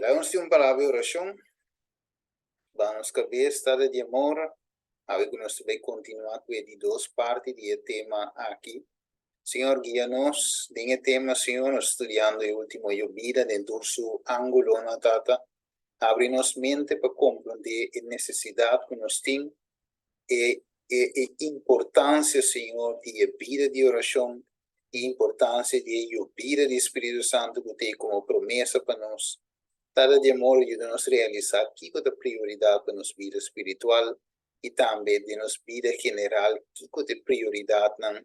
Laga nos tin un palabra di orashon. Baha nos kabes, Tata di amor, awe ku nos ta bai kontinuá ku e di dos parti di e tema aki. Señor, guia nos den e tema, Señor, nos studiando e último yobida den tur su ángulonan, Tata. Habri nos mente pa komprondé e nesesidat ku nos tin, e e e importansia, Señor, di e bida di orashon, e importansia di e yobida di Spiritu Santu ku t'ei komo promesa pa nos. Tata di amor, yuda nos realisá kiko ta prioridat pa nos bida spiritual i tambe den nos bida general kiko ta e prioridatnan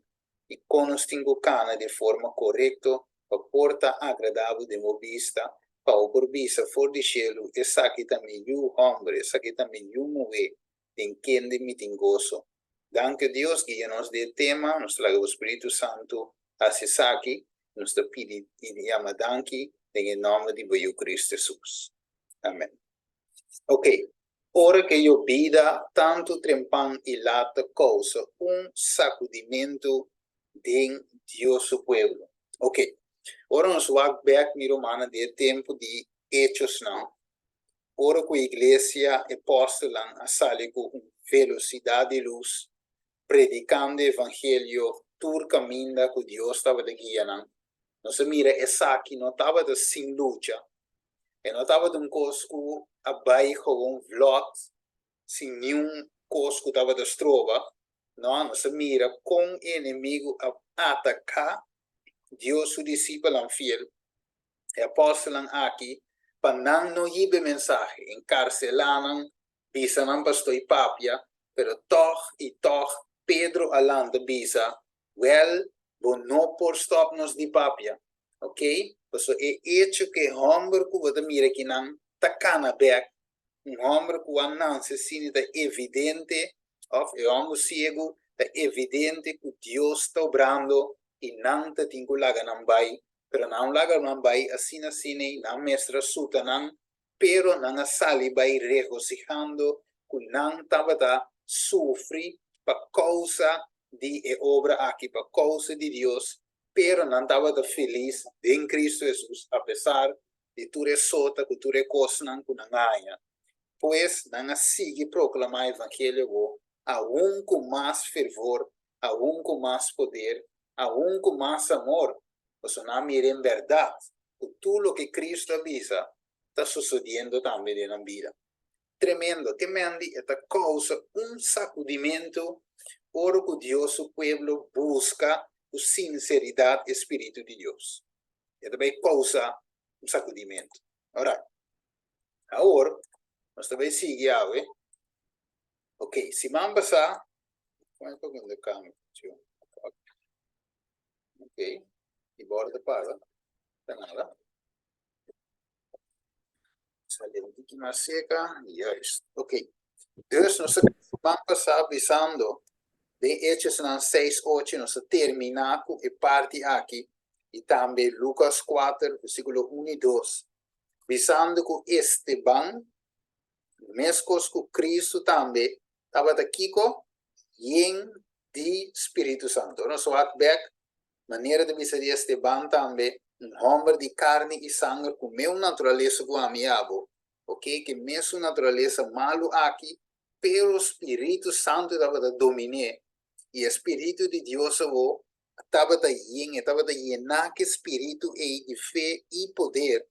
i kon nos tin ku kana di e forma korekto pa por ta agradabel den bo bista, pa bo por bisa for di shelu, Esaki ta mi yu hòmber, esaki ta mi yu muhé, den kende mi tin goso. Danki Dios, guia nos den e tema, nos ta laga bo Spiritu Santu hasi esaki, nos ta pidi i yama danki den e nòmber di bo Yu Kristu Hesus. Amen. Ok, ora ke yobida tantu trempan i lat ta kousa un sakudimentu den Dios su pueblo. Ok, ora nos wak bèk mi rumannan den e tempu di Hechosnan, Ora ku iglesia e pòstelnan a sali ku un velosidat di lus, predikando e evangelio tur kaminda ku Dios tabata guia nan, nos a mira esaki no tabata sin lucha. E no tabata un kos ku a bai gewoon vlòt sin niun kos ku tabata stroba. No, nos a mira kon e enemigu a ataká Dios su disipelnan fiel. E apòstelnan aki pa nan no hiba e mensahe, enkarselá nan, bisa nan pa stoi papia, pero tòg i tòg Pedro a lanta bisa, Wèl, bo no por stòp nos di papia, oke? Pasobra e echo ku e hòmber ku bo ta mira akinan ta kana bèk, un hòmber ku a nanse asina ta evidente, òf e hòmber siegu, ta evidente ku Dios ta obrando i nan ta tin ku laga nan bai Pero nan laga nan bai asina asina i nan mester a suta nan, pero nan a sali bai regosihando ku nan tabata sufri pa kousa di e obra aki, pa kousa di Dios, pero nan tabata felis den Kristu Hesus apesar di tur e sota ku tur e kosnan ku nan a haña. Pues nan a sigui proklamá evangelio bo aun ku mas fervor, aun ku mas poder, aun ku mas amor, pasobra nan a mira en bèrdat ku tur loke Kristu a bisa ta sosodiendo tambe den nan bida. Tremendo! Ke men di e ta kousa un sakudimentu ora ku Dios su pueblo buska ku sinseridat e spiritu di Dios. E ta bai kousa un sakudimentu. Orait. Awor, nos ta bai sigui awe. Ok, siman pasá, Ok, y borde ta paga, ta nada. Sali un tiki mas seca, juist. Ok, dus nos a siman pasá bisando den Hechosnan 6, 8 nos a terminá ku e parti aki i tambe Lucas 4, versíkulo 1 i 2, bisando ku Esteban, meskos ku Kristu tambe, tabata kiko? Yen di Spiritu Santu. Ora nos wak bek, manera ta bisa di Esteban tambe, un hòmber di karni i sanger ku meun naturalesa ku ami i abo, oke, ku e mesun naturalesa malu aki, pero Spiritu Santu tabata domin'é, i e Spiritu di Dios awor tabata yen, e tabata yená ku e Spiritu ei di fe i poder.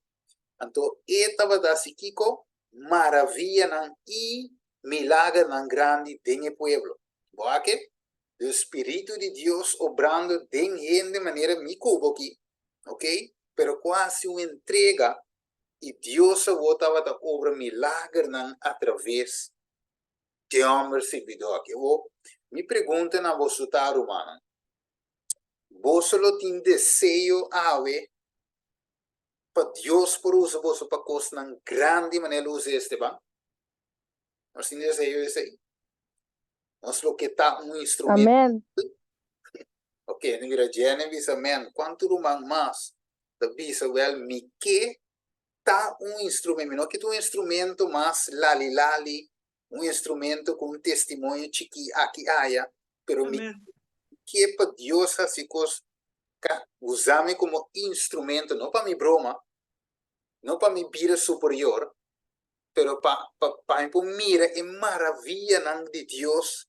Anto e tabata hasi kiko? Maravianan i milagernan grandi den e pueblo. Bo a ke? De Spiritu di Dios obrando den hende manera mi ku bo ki, ok? Pero ku a hasi un entrega i Dios awor tabata obra milagernan atraves di e hòmber sirbidó aki. Awor, mi pregunta na boso ta, rumannan, boso lo tin deseo awe pa Dios por usa boso pa kosnan grandi manera el usa Esteban? Nos tin deseo esei. Nos lo ke ta un instrumento. Amen. Ok, mi mira Jenny bisa amen. Kuantu ruman mas ta bisa wel mi ke ta un instrumento. Mi no ke ta un instrumento mas lali lali, un instrumento ku un testimonio chikí aki aya, pero mi Amen. ke pa Dios hasi kos ka usa mi komo instrumento, no pa mi broma. No pa mi bira superior, pero pa pa pa mi por mira e maravianan di Dios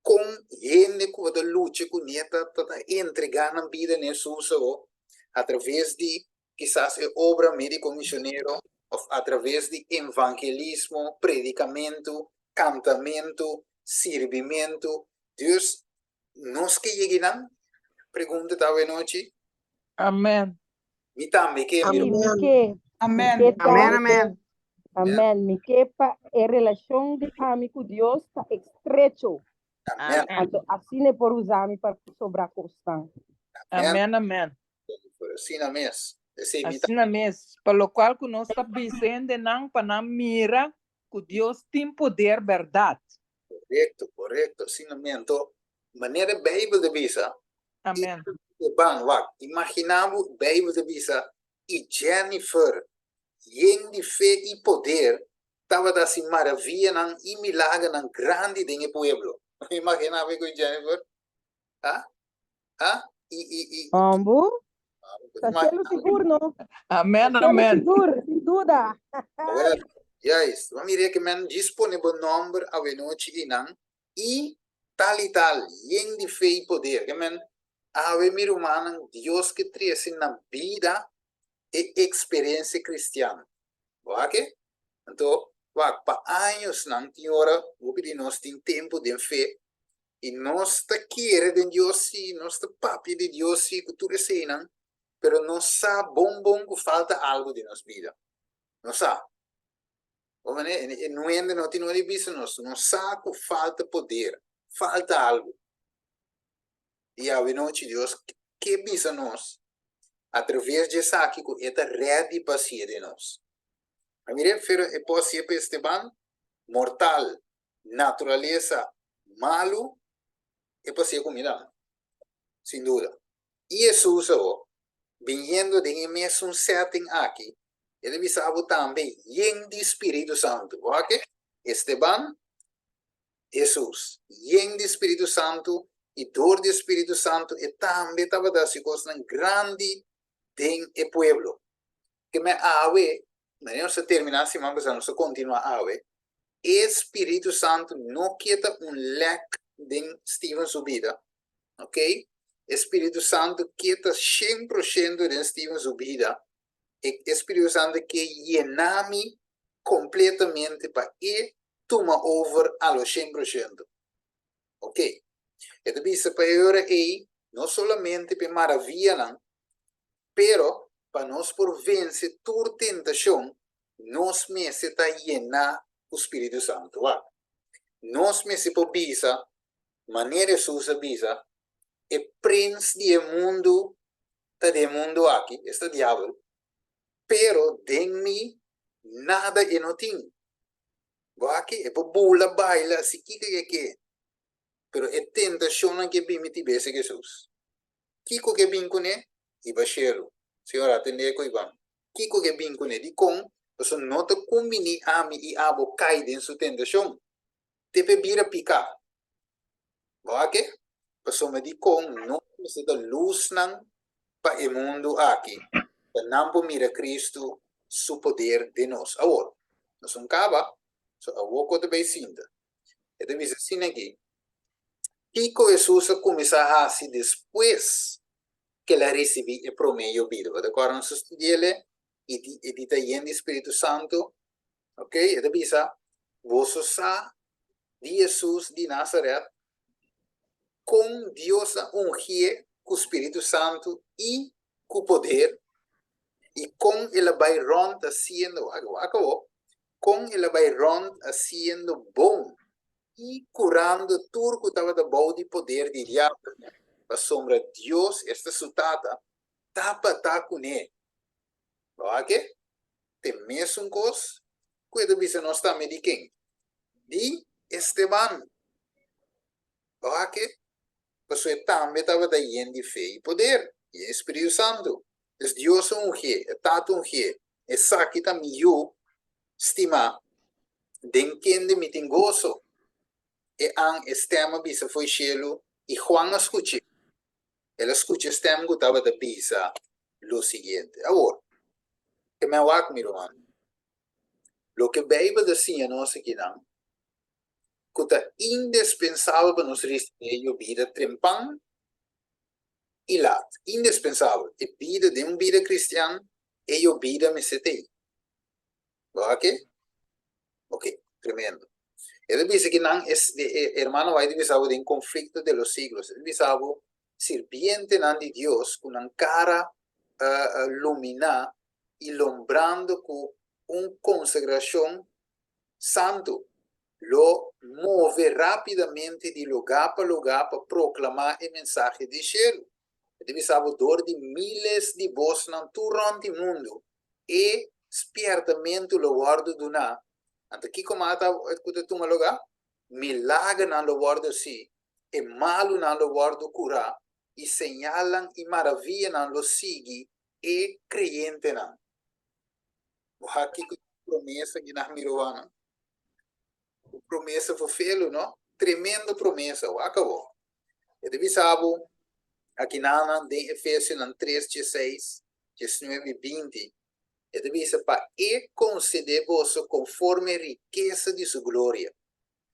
kon hende ku bo ta lucha kuné ta ta ta entregá nan bida na Hesus awo atraves di kisas e obra médiko misionero òf atraves di evangelismo, predikamentu, kantamentu, sirbimentu. Dus nos ke yega einan? Pregunta ta awe nochi. Amen. Mi tambe ke, mi Mi ruman. ke, mi Amen. ke ta, Amen, amen. amen, mi ke pa e relashon di ami ku Dios ta estrecho. Amen. Anto asina e por usa mi pa sobra kosnan. Amen. Amen, amen. Asina mes. Esei mi ta. Asina mes, pa lokual ku nos ta bisa hendenan pa nan mira ku Dios tin poder bèrdat. Korekto, korekto. Asina mes. Anto, manera e Beibel ta bisa, Amen. E ban, wak, imaginá bo, Beibel ta bisa, i Jennifer, yen di fe i poder, tabata hasi maravianan i milagernan grandi den e pueblo. Imaginá bo ku Jennifer? Ha? Ha? I, i, i. Hombu, ta shelu sigur no. Amen, Ta shelu amen. sigur, sin duda. Well, juist. Bo mira ke men djis pone bo nomber awenochi einan i tal i tal, yen di fe i poder. Ke men, awe mi rumannan, Dios ke trese na bida e eksperensia kristian. Bo wak e? Anto, wak, pa añosnan tin ora hopi di nos tin tempu den fe i nos ta kere den Dios si, nos ta papia di Dios si, ku tur eseinan, pero nos sa bon bon ku falta algu den nos bida. Nos sa. Bo mane, e nuende no tin ora di bisa nos, nos sa ku falta poder, falta algu. I awenochi Dios ke bisa nos atraves di esaki ku e ta ready pa hasié den nos. A mira, pero e por hasié pa Esteban, mortal, naturalesa malu, e por hasié ku mi tambe, sin duda. I Hesus awor, biniendo den e mesun setting aki, e ta bisa bo tambe yen di Spiritu Santu. Bo wak e? Esteban, Hesus, yen di Spiritu Santu, i dor di e Spiritu Santu e tambe tabata hasi kosnan grandi den e pueblo. Ke men awe, manera nos a terminá siman pasá, nos ta kontinuá awe, e Spiritu Santu no ke ta un lèk den Steven su bida, ok? E Spiritu Santu ke ta shen por shento den Steven su bida, e e Spiritu Santu ke yena mi kompletamente pa e tuma over a lo shen por shento. Ok. E ta bisa pa e ora ei, no solamente pa e maravianan, pero pa nos por vense tur tentashon, nos mester ta yená ku Spiritu Santu. Wak. Nos mester por bisa, manera Hesus a bisa, e prins di e mundu ta den e mundu aki, esta diabel, pero den mi nada e no tin. Bo aki e por bula, baila, hasi kiko ke ke, pero e tentashonnan ke bin mi tin bes e Hesus. Kiko ke bin kuné? Iba shelu. Señor, atendé ku Ivan. Kiko ke bin kuné? Dikon? Pasobra no ta kumbiní ami i abo kai den su tentashon. Te p'e bira piká. Bo a ke? Pasobra dikon no mester ta lusnan pa e mundu aki, pa nan por mira Kristu su poder den nos. Awor, nos un kaba, so awor ku ta bai sinta. E ta bisa asina aki, Kiko Hesus a kuminsá hasi despues ku el a risibí e promé yobida? Bo ta kòrda nos a studia el i di e di ta yen di spiritu santu? Ok, e ta bisa, Boso sa di Hesus di Nazaret, kon Dios a ungié ku spiritu santu i ku poder, i kon el a bai rònt hasiendo, wak, wak awor, kon el a bai rònt hasiendo bon i kurando tur ku tabata bou di poder di diabel, pasobra Dios, esta su Tata, tabata kuné. Bo a ke? Te mesun kos ku e ta bisa nos tambe di ken? Di Esteban. Bo a ke? Pasobra e tambe tabata yen di fe i poder, yen di Spiritu Santu. Dus Dios a ungié, e Tata ungié, Esaki ta mi Yu stimá, den kende mi tin goso. E an e stèm a bisa fo'i shelu, i Juan a skuch'é. El a skucha e stèm ku tabata bisa lo siguiente. Awor, Ke men wak, mi ruman. Loke Beibel ta siña nos akinan, ku ta indespensabel pa nos risibí e yobida trempan i lat. Indespensabel. E bida, den un bida kristian, e yobida mester ta ei. Bo a ke? Ok, tremendo. E ta bisa kinan, e hermano White ta bisa bo den Conflicto de los Siglos, e ta bisa bo sirbientenan di Dios ku nan kara luminá i lombrando ku un konsagrashon santu lo move rápidamente di lugá pa lugá pa proklamá e mensahe di shelu. E ta bisa bo dor di míles di bosnan tur rònt di mundu e spièrtamentu lo wòrdu duná. Anto kiko mas ta ku ta tuma lugá? Milagernan lo wòrdu hasi, e malunan lo wòrdu kurá, i señalnan i maravianan lo sigui e kreyentenan. Bo ha kiko di promesa di nan mirowanan? Un promesa fofelu, no? Tremendo promesa, wak awor. E ta bisa bo akinanan den Efesionan tres, dieseis, diesnuebe i binti, e ta bisa pa e konsedé boso konforme rikesa di su gloria,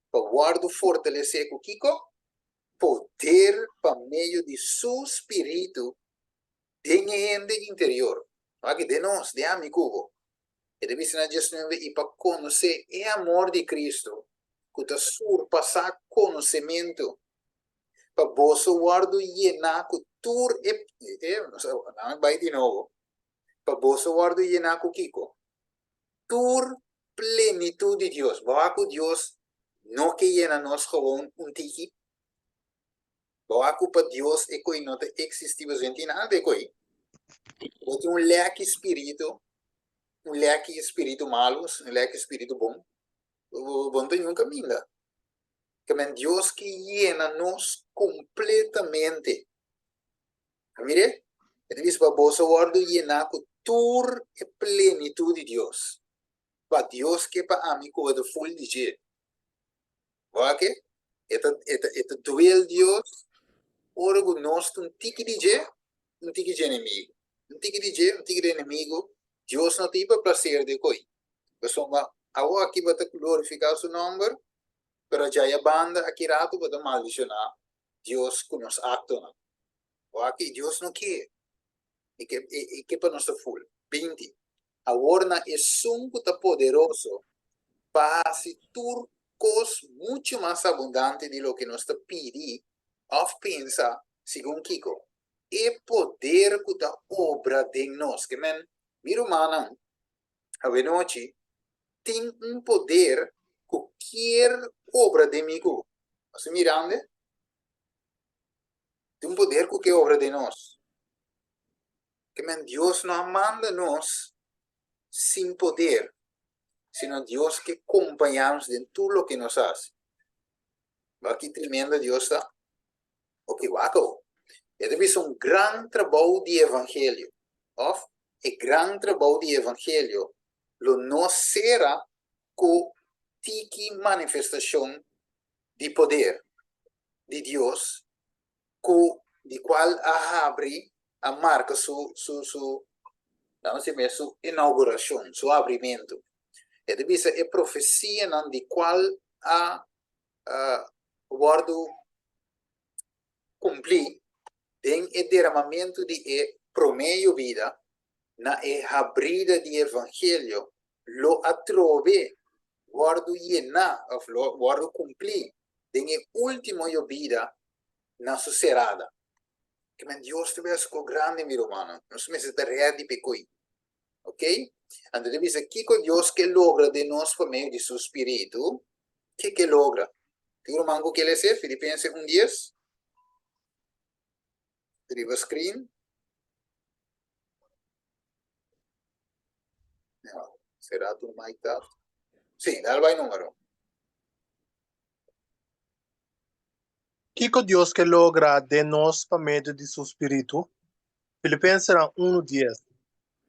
pa wòrdu fortalesé ku kiko? Poder pa medio di su spiritu den e hende interior, aki den nos, den ami ku bo. E ta bisa na diesnuebe, I pa konosé e amor di Cristo, ku ta surpasá konosementu, pa boso wòrdu yená ku tur e, e, nan a bai di nobo, pa boso wòrdu yená ku kiko? Tur plenitut di Dios. Bo wak ku Dios no ke yena nos gewoon un tiki? Bo wak ku pa Dios e koi no ta eksistí, pasobra no tin nada di e koi. Bo tin un lèki spiritu, un lèki spiritu malu, un lèki spiritu bon, bo no ta niun kaminda. Ke men Dios ke yena nos kompletamente. A mir'é? E ta bisa pa boso wòrdu yená ku tur e plenitut di Dios. Pa Dios ke pa ami ku bo ta ful di dje. Bo a ke? E ta, e ta, e ta duel Dios ora ku nos ta un tiki di dje, un tiki dje enemigu. Un tiki di dje, un tiki di enemigu. Dios no ta hiba placer di e koi. Pasobra awor aki bo ta glorifiká su nòmber, pero djaya banda aki ratu bo ta maldishoná Dios ku nos aktonan. Bo a ke? Dios no ke. E ke, e ke pa nos ta ful. 20. Awor na esun ku ta poderoso pa hasi tur kos muchu mas abundante di loke nos ta pidi òf pensa, segun kiko? E poder ku ta obra den nos. Ke men, mi rumannan, awenochi tin un poder ku kier obra den mi ku bo. Nos ta mirando? Tin un poder ku ke obra den nos. Ke men Dios no a manda nos sin poder, sino Dios ke kompañá nos den tur loke nos hasi. Wak ki tremendo Dios ta. Oke, wak awo. E ta bisa un gran trabou di evangelio, òf e gran trabou di evangelio lo no sera ku tiki manifestashon di poder di Dios ku di kual a habri, a marka su, su, su, laga nos mes, su inaugurashon, su habrimentu. E ta bisa e profesianan di kual a wòrdu kumplí den e deramamentu di e promé yobida na e habrida di evangelio lo atrobe wòrdu yená òf lo wòrdu kumplí den e último yobida na su serada. Ke men Dios ta bes ko grandi, mi rumannan. Nos mester ta ready p'e koi. Ok? Anto ta bisa kiko Dios ke logra den nos pa medio di su spiritu? Ke ke logra? Tin un ruman ku ke lese Filipense un dies? Riba screen. Será tu mic ta? Sí, dal bai número. Kiko Dios ke logra den nos pa medio di su spiritu? Filipensenan unu dies,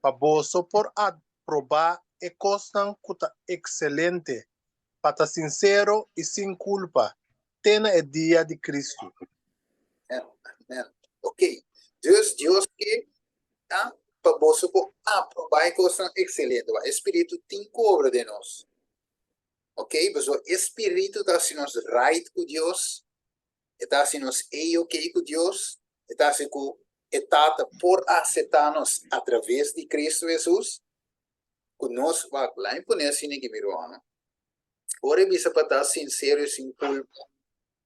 Pa boso por aprobá e kosnan ku ta ekselente, pa ta sinsero i sin kulpa te na e dia di Kristu. Amen, amen. Ok, dus Dios ke ta pa boso por aprobá e. e kosnan ekselente. Wak, e spiritu tin ku obra den nos. Ok, pasobra e spiritu ta hasi nos right ku Dios, e ta hasi nos A-ok ku Dios, e ta hasi ku e Tata por aseptá nos atraves di Kristu Hesus, ku nos, wak, laat mi pone asina aki mi rumannan. Ora e bisa pa ta sinsero i sin kulpa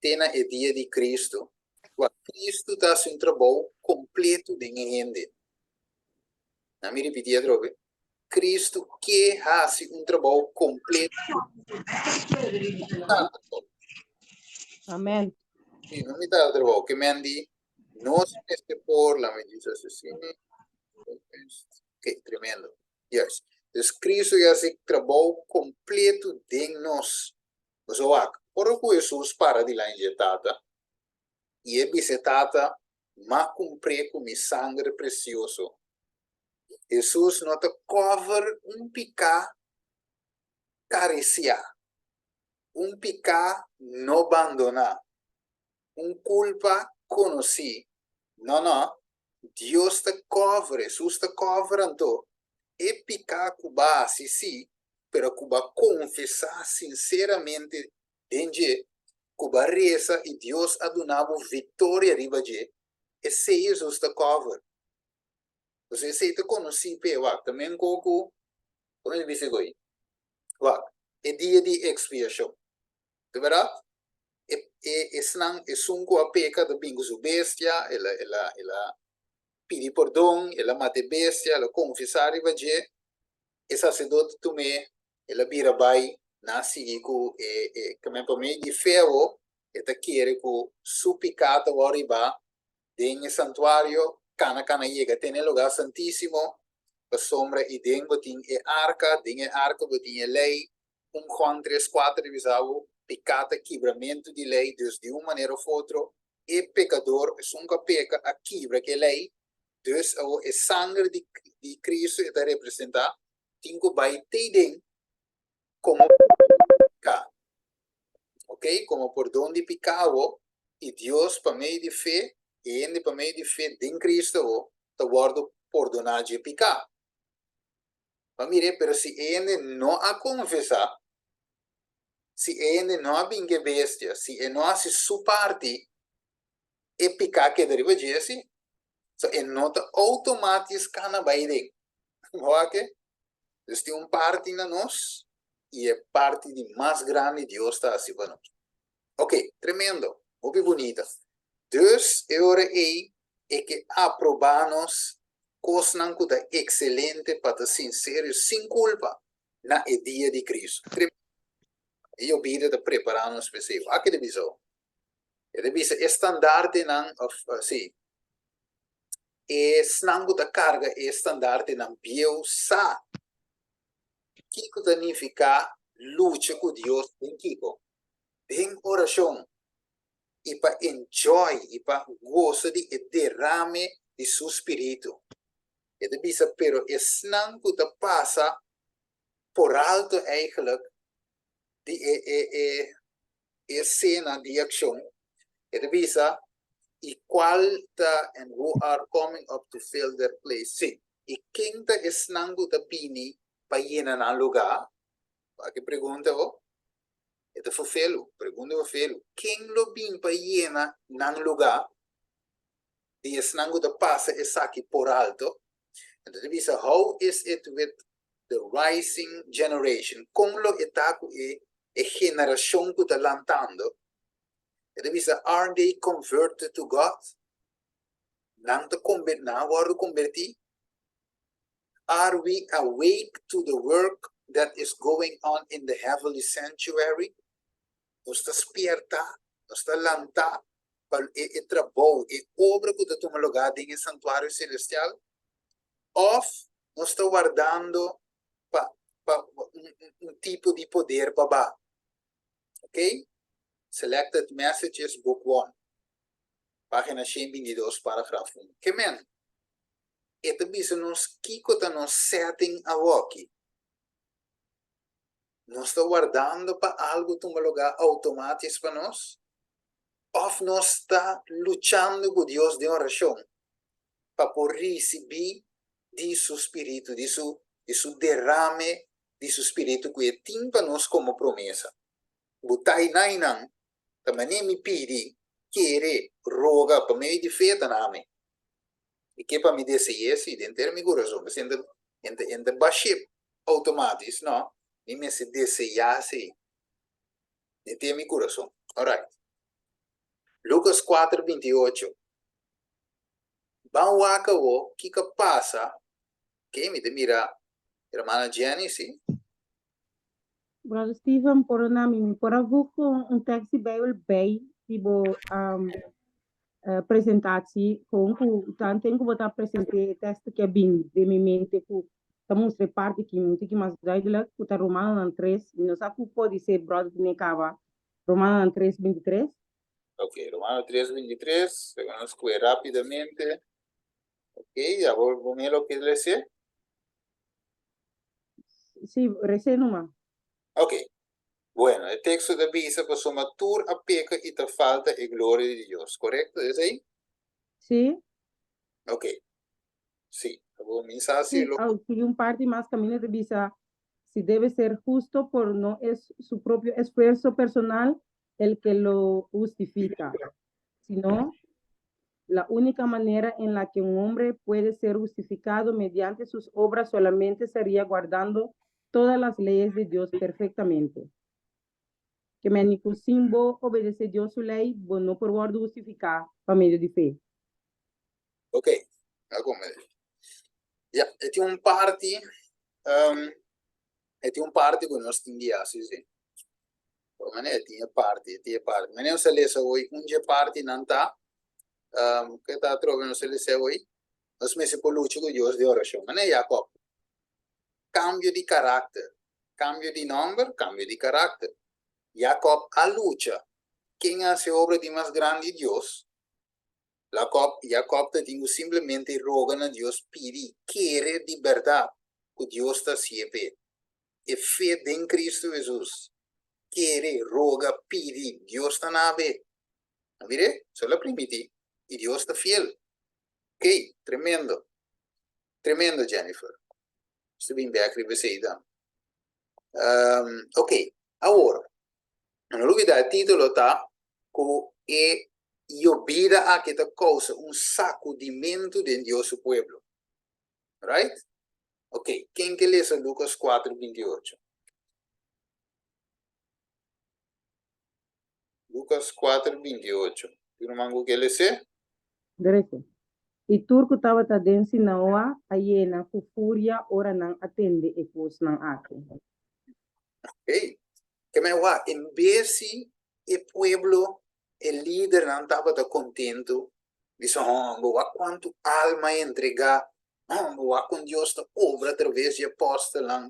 te na e dia di Kristu, wak, Kristu ta hasi un trabou kompletu den e hende. Na mi ripití atrobe, Kristu ke hasi un trabou kompletu. Amen. Sí, no mitad di trabou. Ke men di nos mester por, la mi djis asesini. Ok, tremendo. Yes. Dus Kristu ya hasi trabou kompletu den nos. Boso wak, ora ku Hesus para dilanti di e Tata, i e bisa e Tata, M'a kumpr'é ku mi sangre presioso. Hesus no ta cover un piká karisiá, un piká no bandoná, un kulpa konosí. No, no. Dios ta cover, Hesus ta cover anto e piká ku bo a hasi sí, pero ku bo a konfesá sinseramente den dje, ku bo a resa i Dios a duna bo viktoria riba dje, esei Hesus ta cover. Pasobra esei ta konosí p'e. Wak, ta men ko ku, komo mi bisa goi? Wak, e dia di ekspiashon. Ta bèrdat? E, e, esnan, esun ku a peka ta bin ku su bestia, el a, el a, el a pidi pordon, el a mata e bestia, el a konfesá riba dje, e saserdote tum'é, el a bira bai, nan a sigui ku e, e, ke men pa medio di fe awo, e ta kere ku su piká ta wòrdu ribá den e santuario, kana kana yega te na e lugá santísimo, pasobra i den bo tin e arka, den e arka bo tin e lei, un Juan tres kuater ta bisa bo, piká ta kibramentu di lei, dus di un manera òf otro e pekador, esun ku a peka, a kibra ku e lei, dus awor e sanger di di Kristu e ta representá, tin ku bai te den komo piká. Ok, komo pordon di piká awor, i Dios pa medio di fe, e hende pa medio di fe den Kristu awor ta wòrdu pordoná dje piká. Pa mir'é, pero si e hende no a konfesá, si e hende no a bin ku e bestia, si e no a hasi su parti, e piká keda riba dje si. So e no ta outomátis kana bai den. Bo wak? Dus tin un parti na nos i e parti di mas grandi Dios ta hasi pa nos. Ok, tremendo, hopi bunita. Dus e ora ei e ke aprobá nos kosnan ku ta ekselente pa ta sinsero i sin kulpa na e dia di Kristu. Tremendo. E yobida ta prepará nos pa esei. Wak e ta bisa bo. E ta bisa e standartenan òf sí, esnan ku ta karga e standartenan bieu sa kiko ta nifiká lucha ku Dios den kiko? Den orashon i pa enjoy i pa gosa di e derame di su spiritu. E ta bisa, pero esnan ku ta pasa por alto eigenlijk di e e e esena di akshon, e ta bisa, i kual ta and who are coming up to fill their place. Sí, i ken ta esnan ku ta bini pa yena nan lugá? Wak e pregunta bo. E ta fofelu, pregunta fofelu. Ken lo bin pa yena nan lugá di esnan ku ta pasa esaki por alto? Enton ta bisa, how is it with the rising generation? Kon lo e ta ku e e generashon ku ta lantando? E ta bisa, are they converted to God? Nan ta komber, nan a wòrdu kombertí? Are we awake to the work that is going on in the heavenly sanctuary? Nos ta spierta, nos ta lantá pa e e trabou, e obra ku ta tuma lugá den e santuario selestial? Òf nos ta wardando pa pa un un tipo di poder pa ba? Ok? Selected Messages, Book One, página 122, paragraf 1. Ke men? E ta bisa nos kiko ta nos setting awoki. Nos ta wardando pa algu tuma lugá outomatis pa nos? Òf nos ta luchando ku Dios den orashon pa por risibí di su spiritu, di su di su derame di su spiritu ku e tin pa nos komo promesa. Bo ta einainan, ta manera mi pidi, kere, roga pa medio di fe ta na mi. I ke pa mi dese'é si den ter mi kurason, pasobra e ta e ta bash'é outomatis, no, mi mester deseá si den ter mi kurason. Alright. Lukas kuater 28. Ban wak awo kiko a pasa. Ok, mi ta mira hermana Jenny, si. Brother Steven, pordona mi, mi por a voeg un tekst di Bijbel bij di bo um, uh, presentatie. Gewoon ku tanten ku bo ta presente e tekst ku a bin den mi mente ku ta mustra e parti ki un tiki mas duidelijk, ku ta Romanonan 3. Mi no sa ku podise brother tene kaba. Romanonan 3, 23. Ok, Romano 3, 23. Laga nos kue rapidamente. Ok, ya bo bo mira loke lese? Sí, resé numa. Ok. Bueno, e teksto ta bisa pasobra tur a peka i ta falta e gloria di Dios. Korekto esei? Sí. Ok. Sí. Abo mi sa si Sí, lo. au, sigui un parti mas kaminda ta bisa, si debe ser justo por no es su propio esfuerzo personal el que lo justifica, sino La única manera en la que un hombre puede ser justificado mediante sus obras solamente sería guardando todas las leyes de Dios perfectamente. Ke men ku sin bo obedesé Dios su lei, bo no por wòrdu hustifiká pa medio di fe. Ok, a komprendé. Ya, e tin un parti, um, e tin un parti ku nos tin di hasi, sí. Por manera e tin e parti, e tin e parti. Manera nos a lesa hoy, un dje partinan ta, um, ke ta atrobe nos a lesa hoy? Nos mester por lucha ku Dios den orashon. Manera Jacob, kambio di karakter, kambio di nòmber, kambio di karakter. Jacob a lucha. Ken a hasi obra di mas grandi? Dios. Jacob, Jacob ta tin ku simplemente roga na Dios, pidi, kere di bèrdat ku Dios ta hasié p'e. E fe den Cristo Jesus. Kere, roga, pidi, Dios ta na be. A mire, so el a primiti y Dios ta fiel. Ok, tremendo. Tremendo, Jennifer. Nos ta bin bek riba esey tambe. Um, ok, awor, no lubida e titulo ta ku e yobida aki ta kousa un sakudimentu den Dios su pueblo. Right? Ok, ken ke lesa Lucas 4, 28? Lucas 4, 28. Tin ruman ku ke les'é? Derecho. I tur ku tabata den sinagoga a yena ku furia ora nan a tende e kosnan aki. Ok, ke men wak, en bes si e pueblo, e lidernan tabata kontentu, bisa, Homber, wak kuantu alma a entregá Homber, wak kon Dios ta obra atraves di apòstelnan.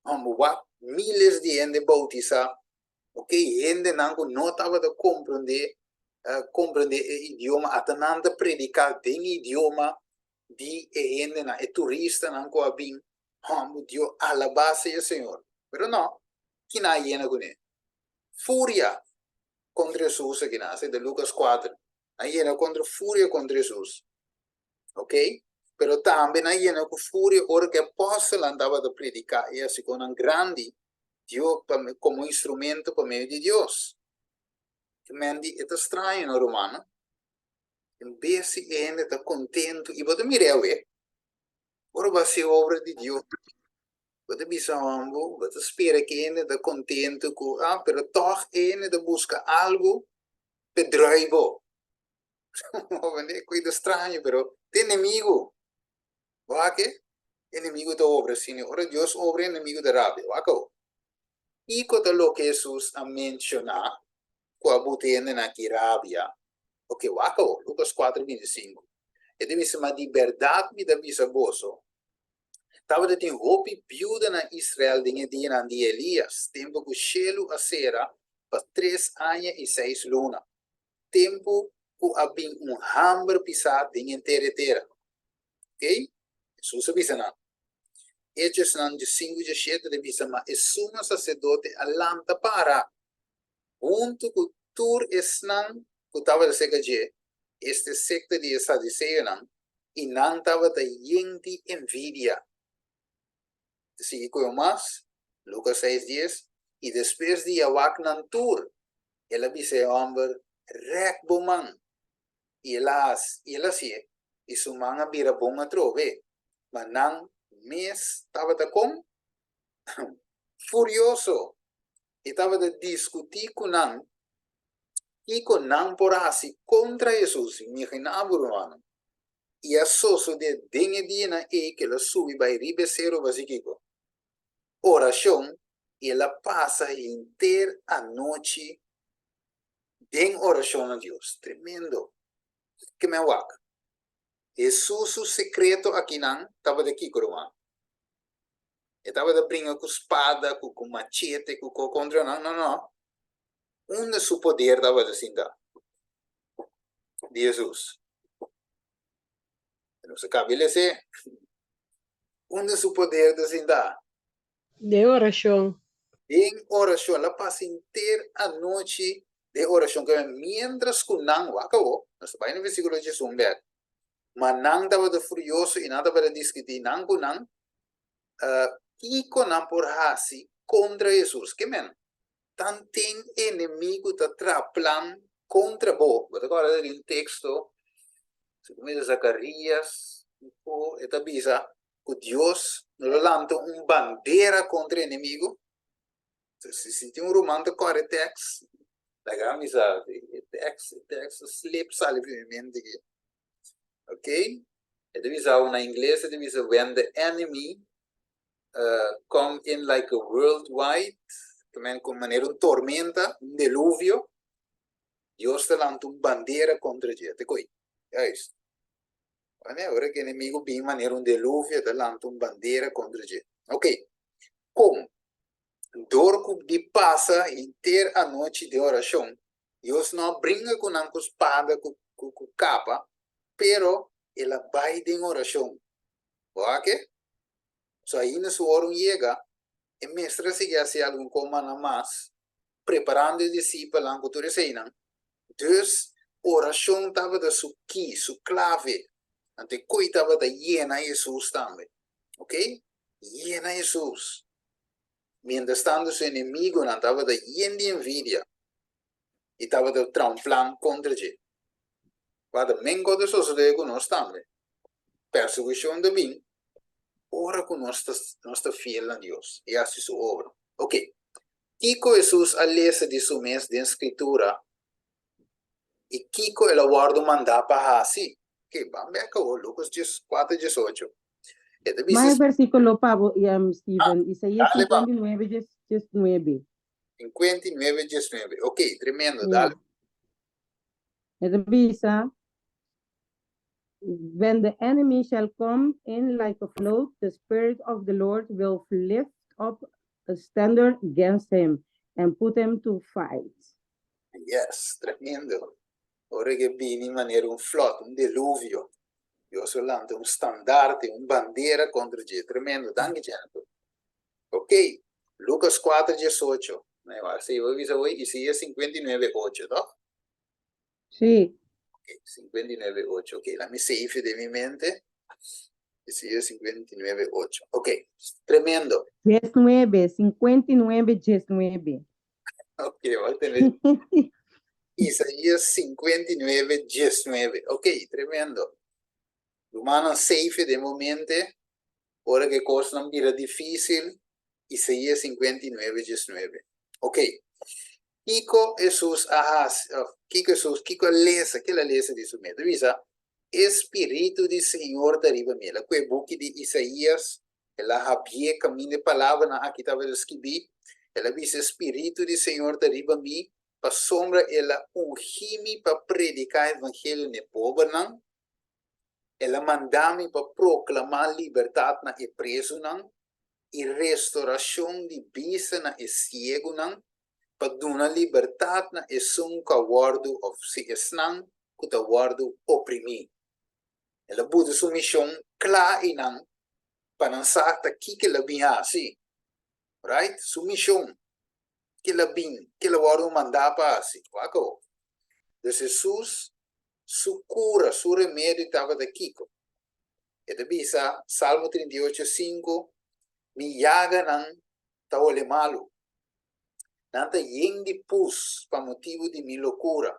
Homber, wak miles di hende boutisá. Ok, hendenan ku no tabata komprondé komprondé e idioma, ata nan ta prediká den idioma di e hendenan, e turistanan ku a bin. Homber, Dios, alabá sea Señor. Pero no, kina a yena kuné? Furia kontra Hesus akinan, esei ta Lukas kuater. A yena kontra furia kontra Hesus. Ok, pero tambe nan yena ku furia ora ku e apòstelnan tabata prediká i hasi konan grandi Dios pa komo instrumento pa medio di Dios. Men di e ta straño no rumannan? En bes si e hende ta kontentu i bo ta mira awe ora bo hasi obra di Dios bo ta bisa hòmber bo ta spera ku e hende ta kontentu ku ah pero tòg e hende ta buska algu pa drùi bo. Cuido straño, pero ta enemigo. Wak e? Enemigo ta obra asina. Ora Dios obra, enemigo ta rabia. Wak awor. Kiko ta loke Hesus a menciona cu a buta hendenan aki rabia? Ok, wak awor. Lucas 4, 25. E ta bisa, Ma di berdad mi ta bisa boso, tabata tin hopi biuda na Israel den e dianan di Elias, tempo cu shelu a cera pa tres aña i seis luna. Tempu ku a bin un hamber pisá den henter e tera. Ok? Hesus a bisa nan. Hechosnan diesinku diesshete ta bisa, Ma e sumo saserdote a lanta para, huntu ku tur esnan ku tabata serka dje, esta e sekta di e saduseonan, i nan tabata yen di envidia. Ta sigui ku e mas, Lukas seis dies, I despues di a wak nan tur, el a bisa e hòmber, Rèk bo man. I el a hasi, i el a hasié, i su man a bira bon atrobe. Ma nan mes tabata kon? Furioso! I tabata diskutí ku nan kiko nan por hasi kontra Hesus. Imaginá bo, rumannan! I a sosodé den e dianan ei ku el a subi bai riba e seru pa hasi kiko? Orashon, i el a pasa henter anochi den orashon na Dios. Tremendo! Ke men wak? Hesus su sekreto akinan tabata kiko, ruman? E tabata bringa ku spada, ku ku machete, ku ko kontra nan? No, no. Unda su poder tabata sinta? Di Hesus. Nos a kabi les'é. Unda su poder ta sinta? Den orashon. Den orashon. El a pasa henter anochi den orashon. Kende miéntras ku nan, wak awor, nos ta bai na versíkulo diesun bèk. Ma nan tabata furioso i nan tabata diskutí nan ku nan, kiko nan por hasi kontra Hesus. Ke men? Tanten enemigu ta traha plan kontra bo. Bo ta kòrda di un teksto, segun mi ta Zakarias, ku e ta bisa ku Dios no lo lanta un bandera kontra enemigu. Si si tin un ruman ta kòrda e tèks, laga mi sa, e tèks, e tèks a slip sali for mi mente aki. Ok, e ta bisa na ingles e ta bisa when the enemy come in like a worldwide, tamen con manera un tormenta, un deluvio, Dios ta lanta un bandera contra dje. Te coi. Juist. Wane, ora cu enemigo bin manera un deluvio, ta lanta un bandera contra dje. Ok. Con? Door cu di pasa henter anochi den oracion, Dios no a bringa cu nan cu spada, cu, cu, cu capa, pero el a bai den oracion. Bo a ke? So ainda su ora un yega, e mester a sigui hasi algun komanan mas, preparando e disipelnan ku tur eseinan. Dus, orashon tabata su ki, su klave. Anto e koi tabata yena Hesus tambe. Ok? Yena Hesus. Mientrastanto su enemigunan tabata yen di envidia i tabata traha un plan kontra dje. Wak men ku ta sosodé ku nos tambe. Persekushon ta bin ora ku nos ta nos ta fiel na Dios i hasi su obra. Ok, kiko Hesus a lesa di su mes den Skritura i kiko el a wòrdu mandá pa hasi? Ok, ban bèk awor, Lukas 4, 18. E ta bisa. Mas versíkulo pa bo, Steven, Isaías 59, 19. 59, 19. Ok, tremendo, dale. E ta bisa, When the enemy shall come in like a flood, the Spirit of the Lord will lift up a standard against him and put him to fight. Yes, tremendo. Ora ke bini manera un flood, un deluvio, Dios lo lanta un standarte, un bandera kontra dje. Tremendo. Danki, Jennifer. Ok, Lucas 4, 18. Sí, bo bisa hoy Isaías 59, 8, toch? Sí. Ok, 59, 8. Ok, laat me save den mi mente. Isaías 59, 8. Ok, tremendo. 19, 59, 19. Ok, voy a tener Isaías 59, 19. Ok, tremendo. Rumannan, save den bo mente. Ora ku e kosnan bira difísil, Isaías 59, 19. Ok. Kiko Hesus a hasi, òf kiko Hesus, kiko a lesa, ke el a lesa di su mes? Ta bisa, E spiritu di Señor ta riba mi. El a kue buki di Isaías, el a habié kaminda e palabranan aki tabata skibí. El a bisa, E spiritu di Señor ta riba mi, pasobra el a ungí mi pa prediká evangelio na e pobernan, El a manda mi pa proklamá libertat na e prezunan i restorashon di bista na e siegunan, pa duna libertat na esun ku a wòrdu òf si esnan ku ta wòrdu oprimí. El a buta su mishon kla einan pa nan sa ta kiko el a bin hasi. Right? Su mishon ke el a bin, ke el a wòrdu mandá pa hasi. Wak awor. Dus Hesus su kura, su remedio tabata kiko? E ta bisa, Salmo 38, 5, Mi yaganan ta hole malu. Nan ta yen di pus pa motibu di mi lokura,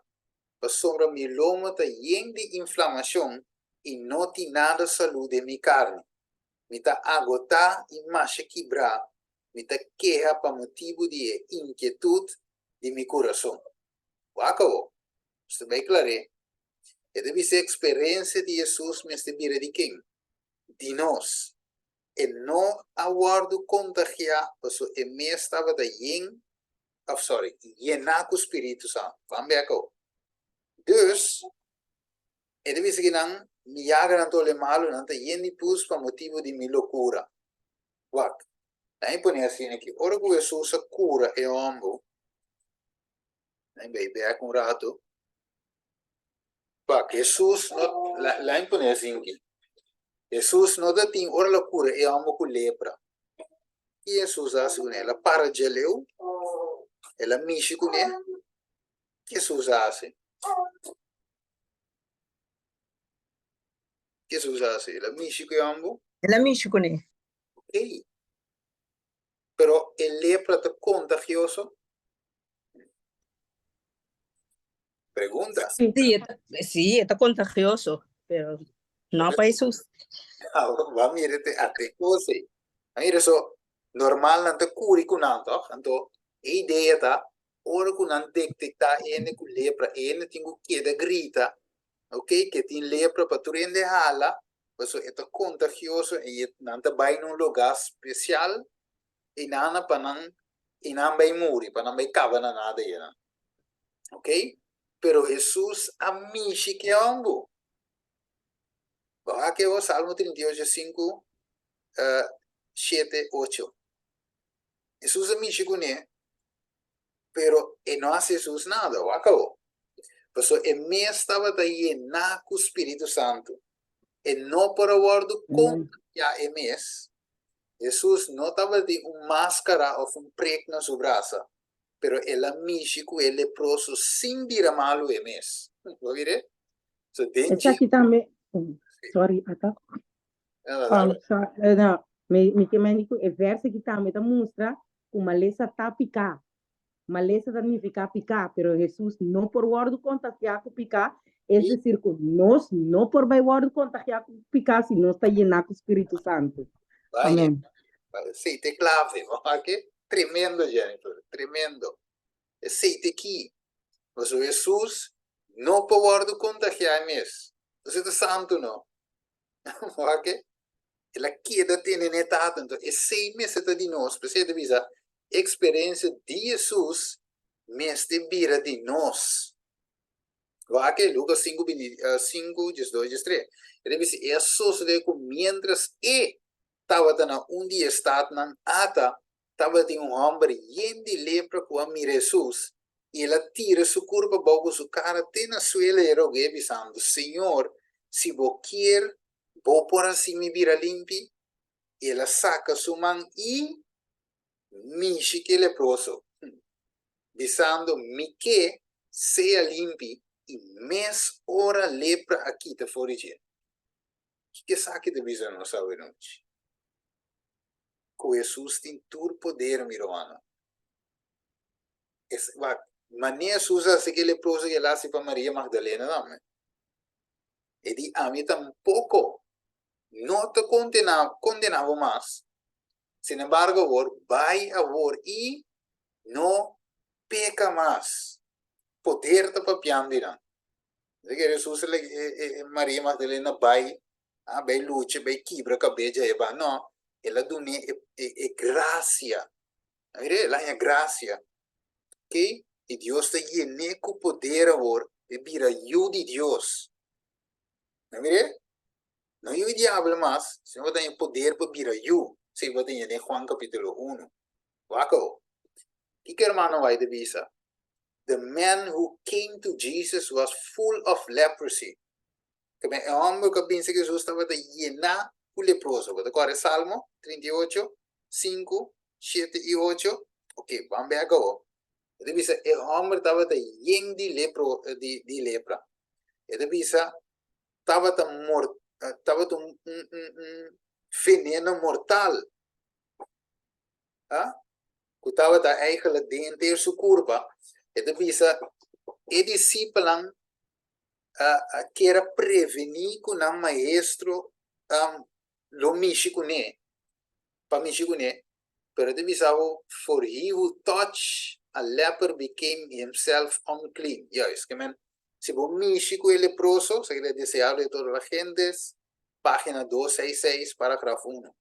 pasobra mi lomo ta yen di inflamashon i no tin nada salú den mi karni. Mi ta agotá i masha kibrá, mi ta keha pa motibu di e inkietut di mi kurason. Wak awó, nos ta bai klar'é. E ta bisa e eksperensia di Hesus mester bira di ken? Di nos. E no a wòrdu kontagiá pasobra e mes tabata yen, òf sòri, yená ku spiritu santu. Ban bek awor. Dus, e ta bisa ki nan, Mi yaganan ta ole malu, nan ta yen di pus pa motibu di mi lokura. Wak, nan e pone asina aki, ora ku Hesus a kura e hòmber, nan e bai bek un ratu, Wak, Hesus no, la mi pone asin aki, Hesus no ta tin ora el a kura e hòmber ku lepra. Ki Hesus a hasi kuné? El a para djaleu? El a mishi kuné? Ki Hesus a hasi? Ki Hesus a hasi? El a mishi ku e hòmber? El a mishi kuné. Okey. Pero e lepra ta kontagioso? Pregunta. Sí, sí, e ta contagioso, pero no pa Hesus. Ba mira te ate cos ei. Mira so, normal nan ta curi cu nan toch? Anto e idea ta ora cu nan detecta hende cu lepra, e hende tin cu keda grita, ok, ke tin lepra pa tur hende hala, pasobra e ta contagioso y nan ta bay na un lugar special y nan pa nan y nan bay muri, pa nan bay caba na nada enan. Ok? Pero Hesus a mishi ke hombu. Bo a ke Salmo 38, 5, 7, 8. Hesus a mishi kuné, pero e no hasi Hesus nada. Wak awo. Pasobra e mes tabata yená ku Spiritu Santu. E no por a wòrdu kontagiá e mes. Hesus no tabatin un máskara òf un prek na su brasa. pero el a mishi cu e leproso sin bira malu e mes. Bo mira? So den dje. Esaki tambe, sorry, ata. No, no, Um, so, eh, no, mi, mi ke meni ku e verso aki tambe ta mustra ku malesa ta piká. Malesa ta nifiká piká, pero Hesus no por wòrdu kontagiá ku piká, es desir ku nos no por bai wòrdu kontagiá ku piká si nos ta yená ku Spiritu Santu. Bai, Amen. Esei ta e clave, bo wak? Tremendo Jennifer, tremendo. Esei ta ki. Pasobra Hesus no por wòrdu kontagiá e mes. Entonces e ta santu no. Wak? El a keda tene na e Tata. Entonces esei mester ta di nos. P'esei e ta bisa, e eksperensia di Hesus mester bira di nos. Wak? Lukas sinku binti sinku, diesdos, diestres. E ta bisa, e a sosodé ku miéntras e Tabata na un di e statnan ata tabatin un hòmber yen di lepra ku a mira Hesus, i el a tira su kurpa bou ku su kara te na suela i rog'é, bisando, Señor, si bo kier, bo por hasi mi bira limpi. I el a saka su man i mishi ku e leproso, bisando, Mi ke, sea limpi, i mes ora lepra a kita for di dje. Kiko esaki ta bisa nos awenochi? Ku Hesus tin tur poder, mi rumannan. Es, wak, manera Hesus a hasi ku e leproso ku el a hasi pa Maria Magdalena tambe. E di, Ami tampoko no ta kondená, kondená bo mas. Sin embargo awor, bai awor i no peka mas. Poder ta papiando di nan. Así que Jesús le, eh, eh, María Magdalena bai, ah, bai lucha, bai kibra kabeja e ba. No, el a dune e, e, e gracia. Mire, el a haña gracia. Ok? I Dios ta yené ku poder awor, e bira yu di Dios. Mire, no yu di diabel mas, sino bo ta haña poder pa bira yu. Sí, bo ta haña den Juan capítulo 1. Wak awor. Kiko hermano White a bisa? The man who came to Jesus was full of leprosy. Ke men e hòmber ku a binse Jesus tabata yená ku leproso. Bo ta kòrda e Salmo 38, 5, 7 i 8? Ok, ban bèk awor. E ta bisa e hòmber tabata yen di lepro, di, di lepra. E ta bisa tabata mor, tabata un, un, un, un veneno mortal. ah, ku tabata eigenlijk den henter su kurpa, e ta bisa e disipelnan a kier a prevení ku nan maestro lo mishi kuné, pa mishi kuné, pero e ta bisa bo, for he who touch a leper became himself unclean. Juist, ke men, si bo mishi ku e leproso, esaki ta e deseado de todas las gentes, página dos seis seis, paragraf uno.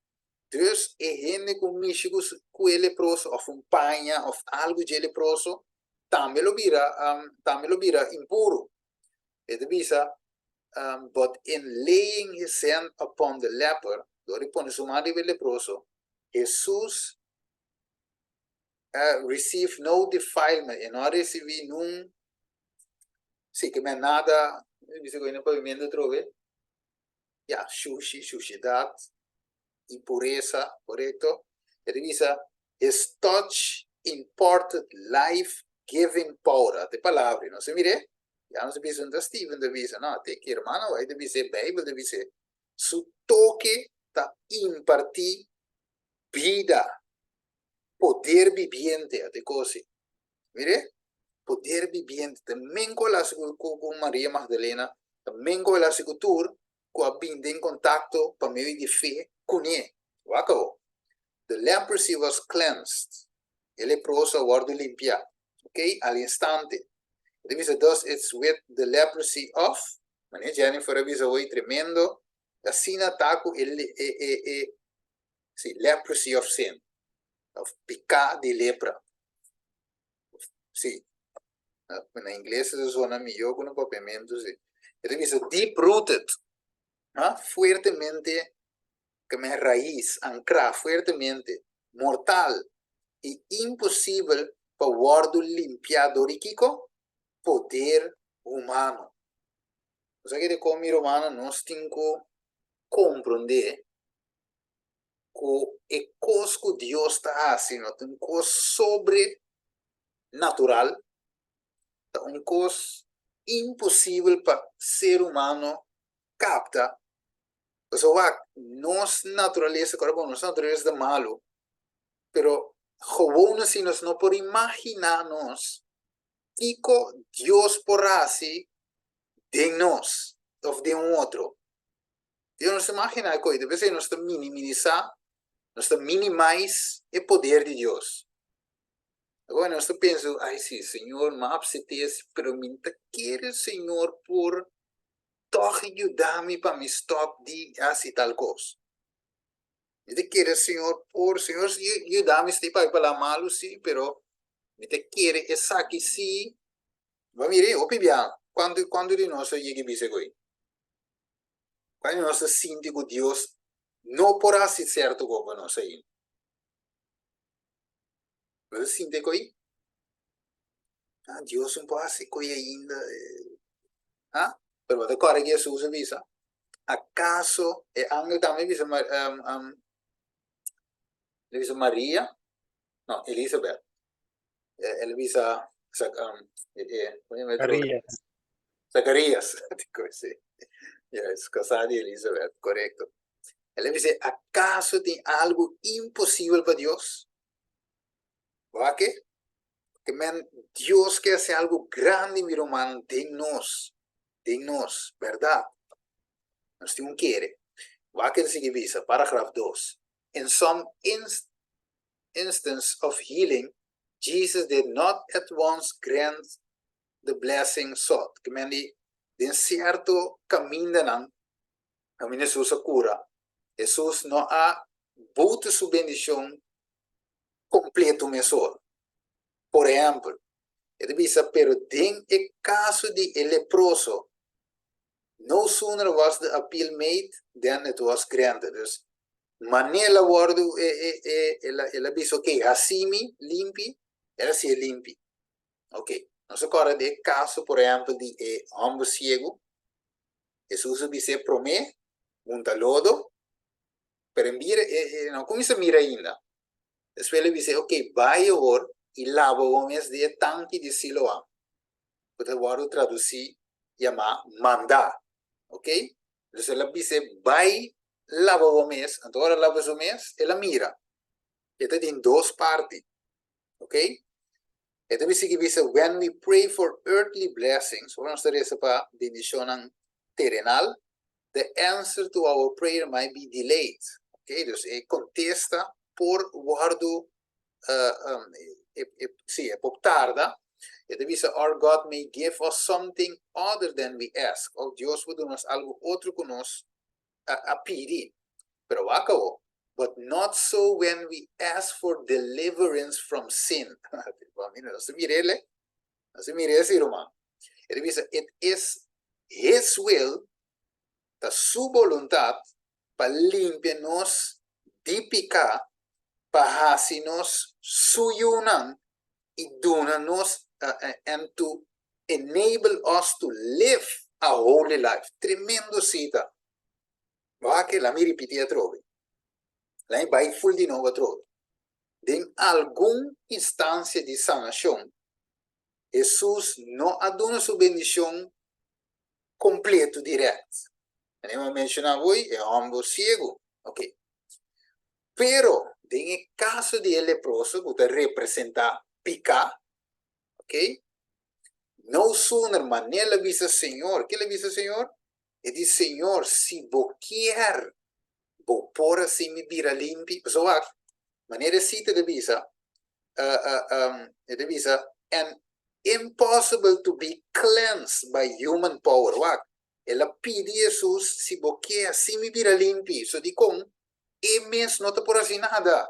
Dus e hende ku mishi ku e leproso òf un paña òf algu dje leproso tambe lo bira tambe lo bira impuru. E ta bisa, But in laying his hand upon the leper, dor di pone su man riba e leproso, Hesus received no defilement, e no a risibi nun, si ke men nada, mi bisa ku e na pavimentu atrobe. Ya, shushi, shushidat, impuresa, korekto. E ta bisa, His touch imparted life giving power. Ata e palabra ei, nos a mir'é? Ya nos a bisa, no ta Steven ta bisa, no, ata e ki hermano White ta bisa, e Bijbel ta bisa. Su toke ta impartí bida, poder bibiente, ata e kos ei. Mir'é? Poder bibiente. Ta men ku el hasi ku Maria Magdalena, ta men ku el hasi ku tur ku a bin den kontakto pa medio di fe kuné. Wak awor. The leprosy was cleansed. E leproso a wòrdu limpiá. Ok, al instante. E ta bisa, Thus it's with the leprosy of, manera Jennifer a bisa hoy, tremendo, asina ta ku e, e, e, e, si, leprosy of sin, of piká di lepra. Sí. Na ingles e zona mihó ku na papiamentu, sí. E ta bisa deep rooted, ha? Fuertemente, keme rais, ankrá fuertemente, mortal i imposibel pa wòrdu limpiá dor di kiko? Poder humano. Nos a kere kon, mi rumannan, nos tin ku komprondé ku e kos ku Dios ta hasi no ta un kos sobrenatural, ta un kos imposibel pa ser humano kapta. Pasobra wak, nos naturalesa, kòrda bon, nos naturalesa ta malu, pero gewoon así nos no por imaginá nos kiko Dios por hasi den nos òf den un otro. Dios no ta imaginá e koe, ta p'esei nos ta miniminisá, nos ta minimize e poder di Dios. Awor nos ta pensa, ai si, Señor, mi a apseté si, pero mi ta kere Señor por tòg yuda mi pa mi stòp di hasi tal kos. Mi ta kere Señor por, Señor yuda mi si pa la malu si, pero mi ta kere esaki si. Bo a mira ei hopi bia, kuantu kuantu di nos a yega i bisa koe? Cuando nos ta sinti cu Dios no por haci cierto cos pa nos ainda. Nos ta sinti cu ai, ah, Dios no por haci coi ainda. Ah, pero bo ta corda cu Jesus a bisa, acaso e angel tambe a bisa, um, um, el a bisa Maria, no, Elisabeth, el a bisa, um, Zacarías. Zacarías, sí. Ya, es casá di Elizabeth, correcto. El a bisa, acaso tin algo imposibel pa Dios? Wak ke? Ke men Dios ke hasi algo grandi, mi ruman, den nos, den nos, berdad. Nos tin un kere. Wak ke ta sigui bisa, paragraf dos. In some instance of healing, Jesus did not at once grant the blessing sought. Ke men di, den sierto kamindanan kaminda Hesus a kura, Hesus no a bota su bendishon kompleto mesora. Por ehèmpel, e ta bisa, pero den e kaso di e leproso, No sooner was the appeal made than it was granted. Dus, mane el a wòrdu, e, e, e, el a, el a bisa, ok, hasi mi limpi, el a hasié limpi. Ok, nos a kòrda di e kaso, por ehèmpel, di e hòmber siegu. Hesus a bis'é promé, hunta lodo, pero e mira, e, e no kuminsá mira ainda. Despues el a bis'é, ok, bai awor i laba bo mes den e tanki di Siloam. ku ta wòrdu tradusí yamá mandá. Ok? Entonces el a bis'é, Bai laba bo mes. Anto ora el laba su mes, el a mira. E ta den dos parti. Ok? E ta sigui bisa, when we pray for earthly blessings, ora nos ta resa pa bendishonnan terenal, the answer to our prayer might be delayed. Ok? Dus e kontesta por wòrdu, e, e, sí, e por tarda. E ta bisa, or God may give us something other than we ask. Òf Dios por duna nos algu otro ku nos a pidi. Pero wak awo, but not so when we ask for deliverance from sin. Mira, nos ta mira el, nos ta mira esi, ruman. E ta bisa, it is His will, ta su boluntat, pa limpia nos di piká, pa hasi nos su yunan i duna nos, and to enable us to live a holy life. Tremendo sita. Wak, la mi ripiti atrobe. La mi bai ful di nobo atrobe. Den algun instancia di sanacion, Hesus no a duna su bendicion completo direct. Manera mi a menciona avoi, e homber ciego. Ok. Pero, den e caso di e leproso cu ta representa pica, Ok? No sooner manera el a bisa Señor, ke el a bisa Señor? E di, Señor, si bo kier, bo por hasi mi bira limpi. Pasobra wak, manera e sita ta bisa, e ta bisa, and impossible to be cleansed by human power. Wak, el a pidi Hesus, si bo kier, hasi mi bira limpi. So dikon e mes no ta por hasi nada?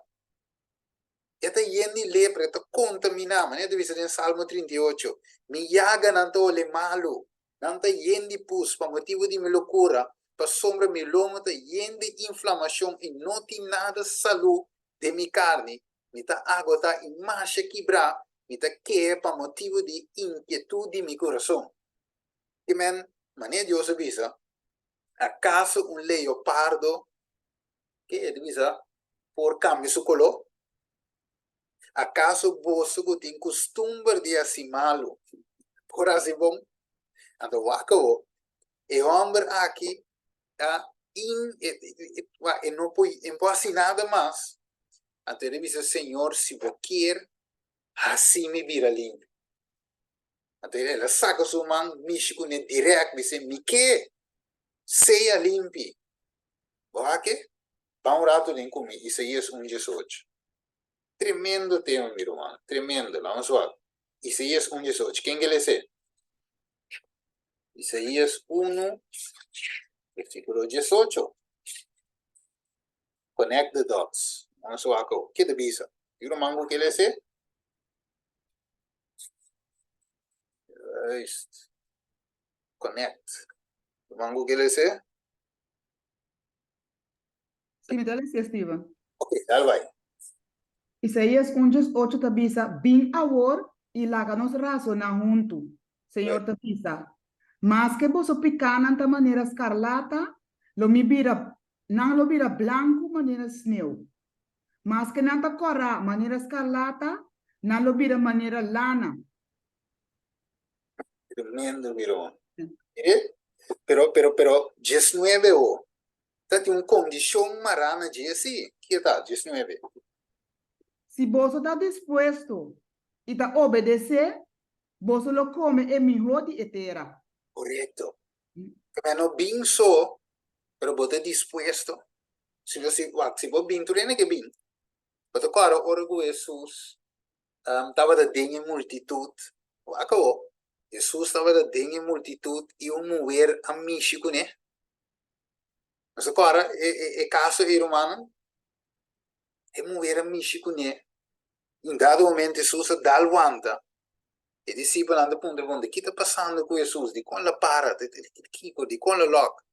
E ta yen di lepra, e ta kontaminá, manera ta bisa den Salmo 38, Mi yaganan ta ole malu, nan ta yen di pus pa motibu di mi lokura, pasobra mi lomo ta yen di inflamashon i no tin nada salú den mi karni, mi ta agotá i masha kibrá, mi ta keha pa motibu di inkietut di mi kurason. Ki men, manera Dios a bisa, Akaso un leopardo Ke e ta bisa por kambia su koló? Akaso boso ku tin kustumber di hasi malu por hasi bon? Anto wak awor, e hòmber aki ta in e no por e no por hasi nada mas. Anto e ta bisa, Señor, si bo kier, hasi mi bira limpi. Anto el a saka su man, mishi kuné dirèk, bis'é, Mi ke, sea limpi. Bo a ke? Ban un ratu den ku mi, Isaías un diesocho. Tremendo tema, mi ruman, tremendo. Laga nos wak. Isaías un diesocho. Ken ke les'é? Isaías unu, versíkulo diesocho. Connect the dots. Laga nos wak awo. Ke ta bisa? Yu ruman ku ke les'é? Juist. Connect. Ruman ku ke les'é? Sí, mi ta lesa, Steven. Ok, dal bai. Isaías un djes ocho ta bisa, Bin awor i laga nos rasoná huntu. Señor ta bisa, Maske boso pikánan ta manera skarlata, lo mi bira, nan lo bira blanku manera sneu. Maske nan ta kòrá manera skarlata, nan lo bira manera lana. Tremendo, mi ruman. Mire, pero, pero, pero, diesnuebe o. Ta tin un kondishon mará na dje, sí. Kiko ta diesnuebe? Si boso ta dispuesto i ta obedesé, boso lo kome e mihó di e tera. Korekto. Pero no bin so, pero bo ta dispuesto. Si bo, si, wak, si bo bin, tur hende ke bin. Bo ta kòrda ora ku Hesus tabata den e multitut. Wak awor, Hesus tabata den e multitut i un muher a mishi kuné. Nos ta kòrda e, e, e kaso ei, rumannan? E muher a mishi kuné. I un dado momento Hesus a dal wanta. E disipelnan ta puntra, Bon, di ki ta pasando ku Hesus? Dikon el a para? Kiko? Dikon el a lòk?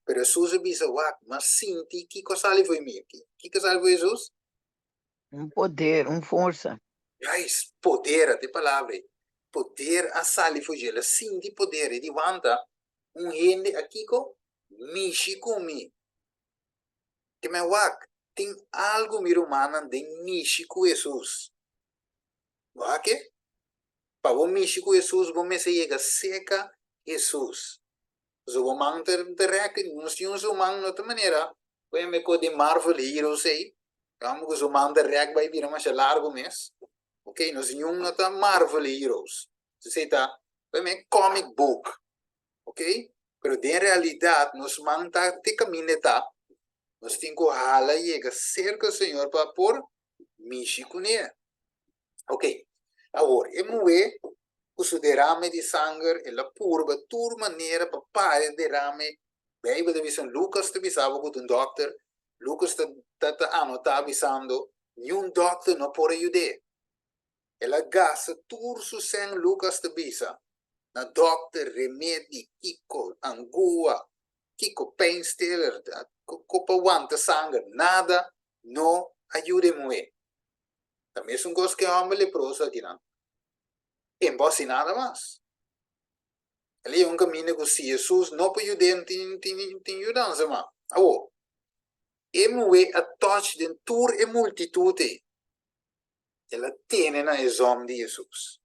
Pero Hesus a bisa, Wak, mi a sinti kiko a sali for mi. Kiko a sali for Hesus? Un poder, un forsa. Juist, poder, ata e palabra ei. Poder a sali for dje. El a sinti poder. E di, Wanta, un hende a kiko? Mishi ku mi. Ke men wak, tin algu mi rumannan den mishi ku Hesus. Wak e? Pa bo mishi ku Hesus, bo mester yega seka Hesus. Pasobra bo man ta rek, nos tin un su man no ta manera, ku e mekó den Marvel Heroes ei. E hòmber ku su man ta rèk bai bira masha largu mes. Ok, nos niun no ta Marvel heroes. Esei ta comic book. Ok, pero den realidat nos man ta te kaminda e ta. Nos tin ku hala yega serka Señor pa por mishi kuné. Ok, awor e muhé ku su derame di sanger el a purba tur manera pa para e derame. Beibel ta bisa, Lukas ta bisa bo ku ta un dòkter, Lukas ta ta ta anotá bisando, niun dòkter no por a yud'é. El a gasta tur su sèn, Lukas ta bisa, na dòkter, remedi, kiko, angua, kiko, pijnstiller, ko pa wanta sanger, nada no a yuda e muhé. Ta mesun kos ku e hòmber leproso akinan. E no hasi nada mas. El a yega un kaminda ku si Hesus no por yud'é, no tin tin tin yudansa mas. Awor, e muhé a tòch den tur e multitut ei. El a tene na e zòm di Hesus.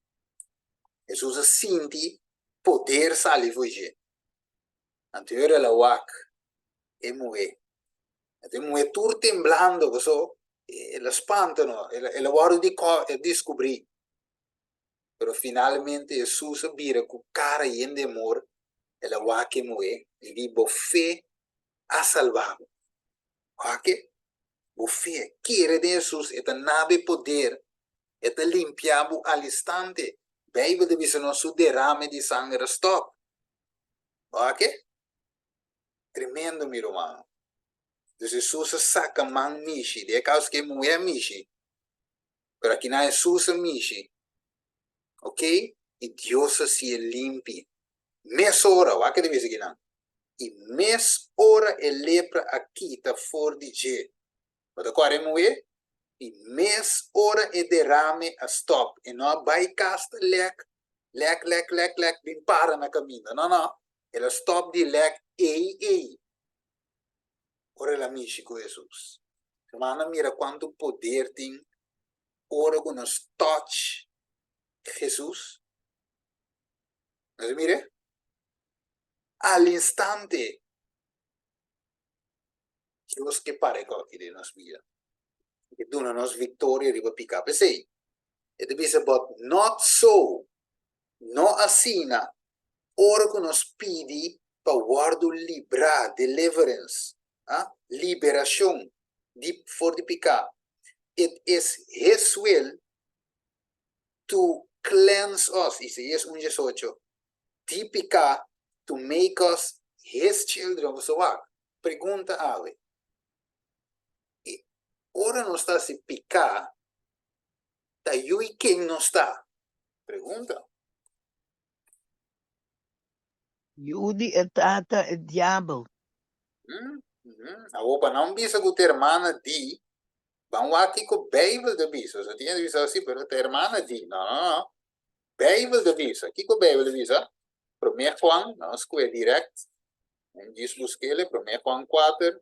Hesus a sinti poder sali for dje. Anto ora el a wak e muhé. Anto e muhé tur temblando paso el a spanta no, el a wòrdu di diskubrí. Pero finalmente Hesus a bira ku kara yen di amor, el a wak e muhé i di, Bo fe a salba bo. Wak e, bo fe, kere den Hesus, e ta naba e poder, e ta limpia bo al instante. Beibel ta bisa nos su derame di sanger a stòp. Wak e, tremendo mi rumannan. Dus Hesus a saka man mishi, di e kaus ku e muhé a mishi, Pero akinan Hesus a mishi, ok, i Dios a hasié limpi. Mesora, wak ke ta bisa akinan, i mes ora e lepra a kita for di dje. Bo ta kòrda e muhé? I mes ora e derame a stòp. E no a bai kas ta lèk, lèk, lèk, lèk, lèk, bin para na kaminda. No, no, el a stòp di lèk ei ei. Ora el a mishi ku Hesus. Hermano, mira kuantu poder tin ora ku nos touch Hesus. Nos a mira? Al instante Dios ke para e kòki den nos bida. E ke duna nos viktoria riba piká. P'esei, e ta bisa, But not so, no asina, ora ku nos pidi pa wòrdu librá, deliverance, ah, liberashon di for di piká, it is His will to cleanse us, Isaías un diesocho, di piká to make us His children. Boso wak, pregunta awe, e ora nos ta hasi piká, ta yui ken nos ta? Pregunta. Yu di e tata e diabel. Awor pa nan bisa ku ta hermana di, ban wak kiko Beibel ta bisa. So tin hende bisa si, pero ta hermana di. No, no, no. Beibel ta bisa. Kiko Beibel ta bisa? Promé Juan, nan skue direct. Un djis buskele, Promé Juan kuater.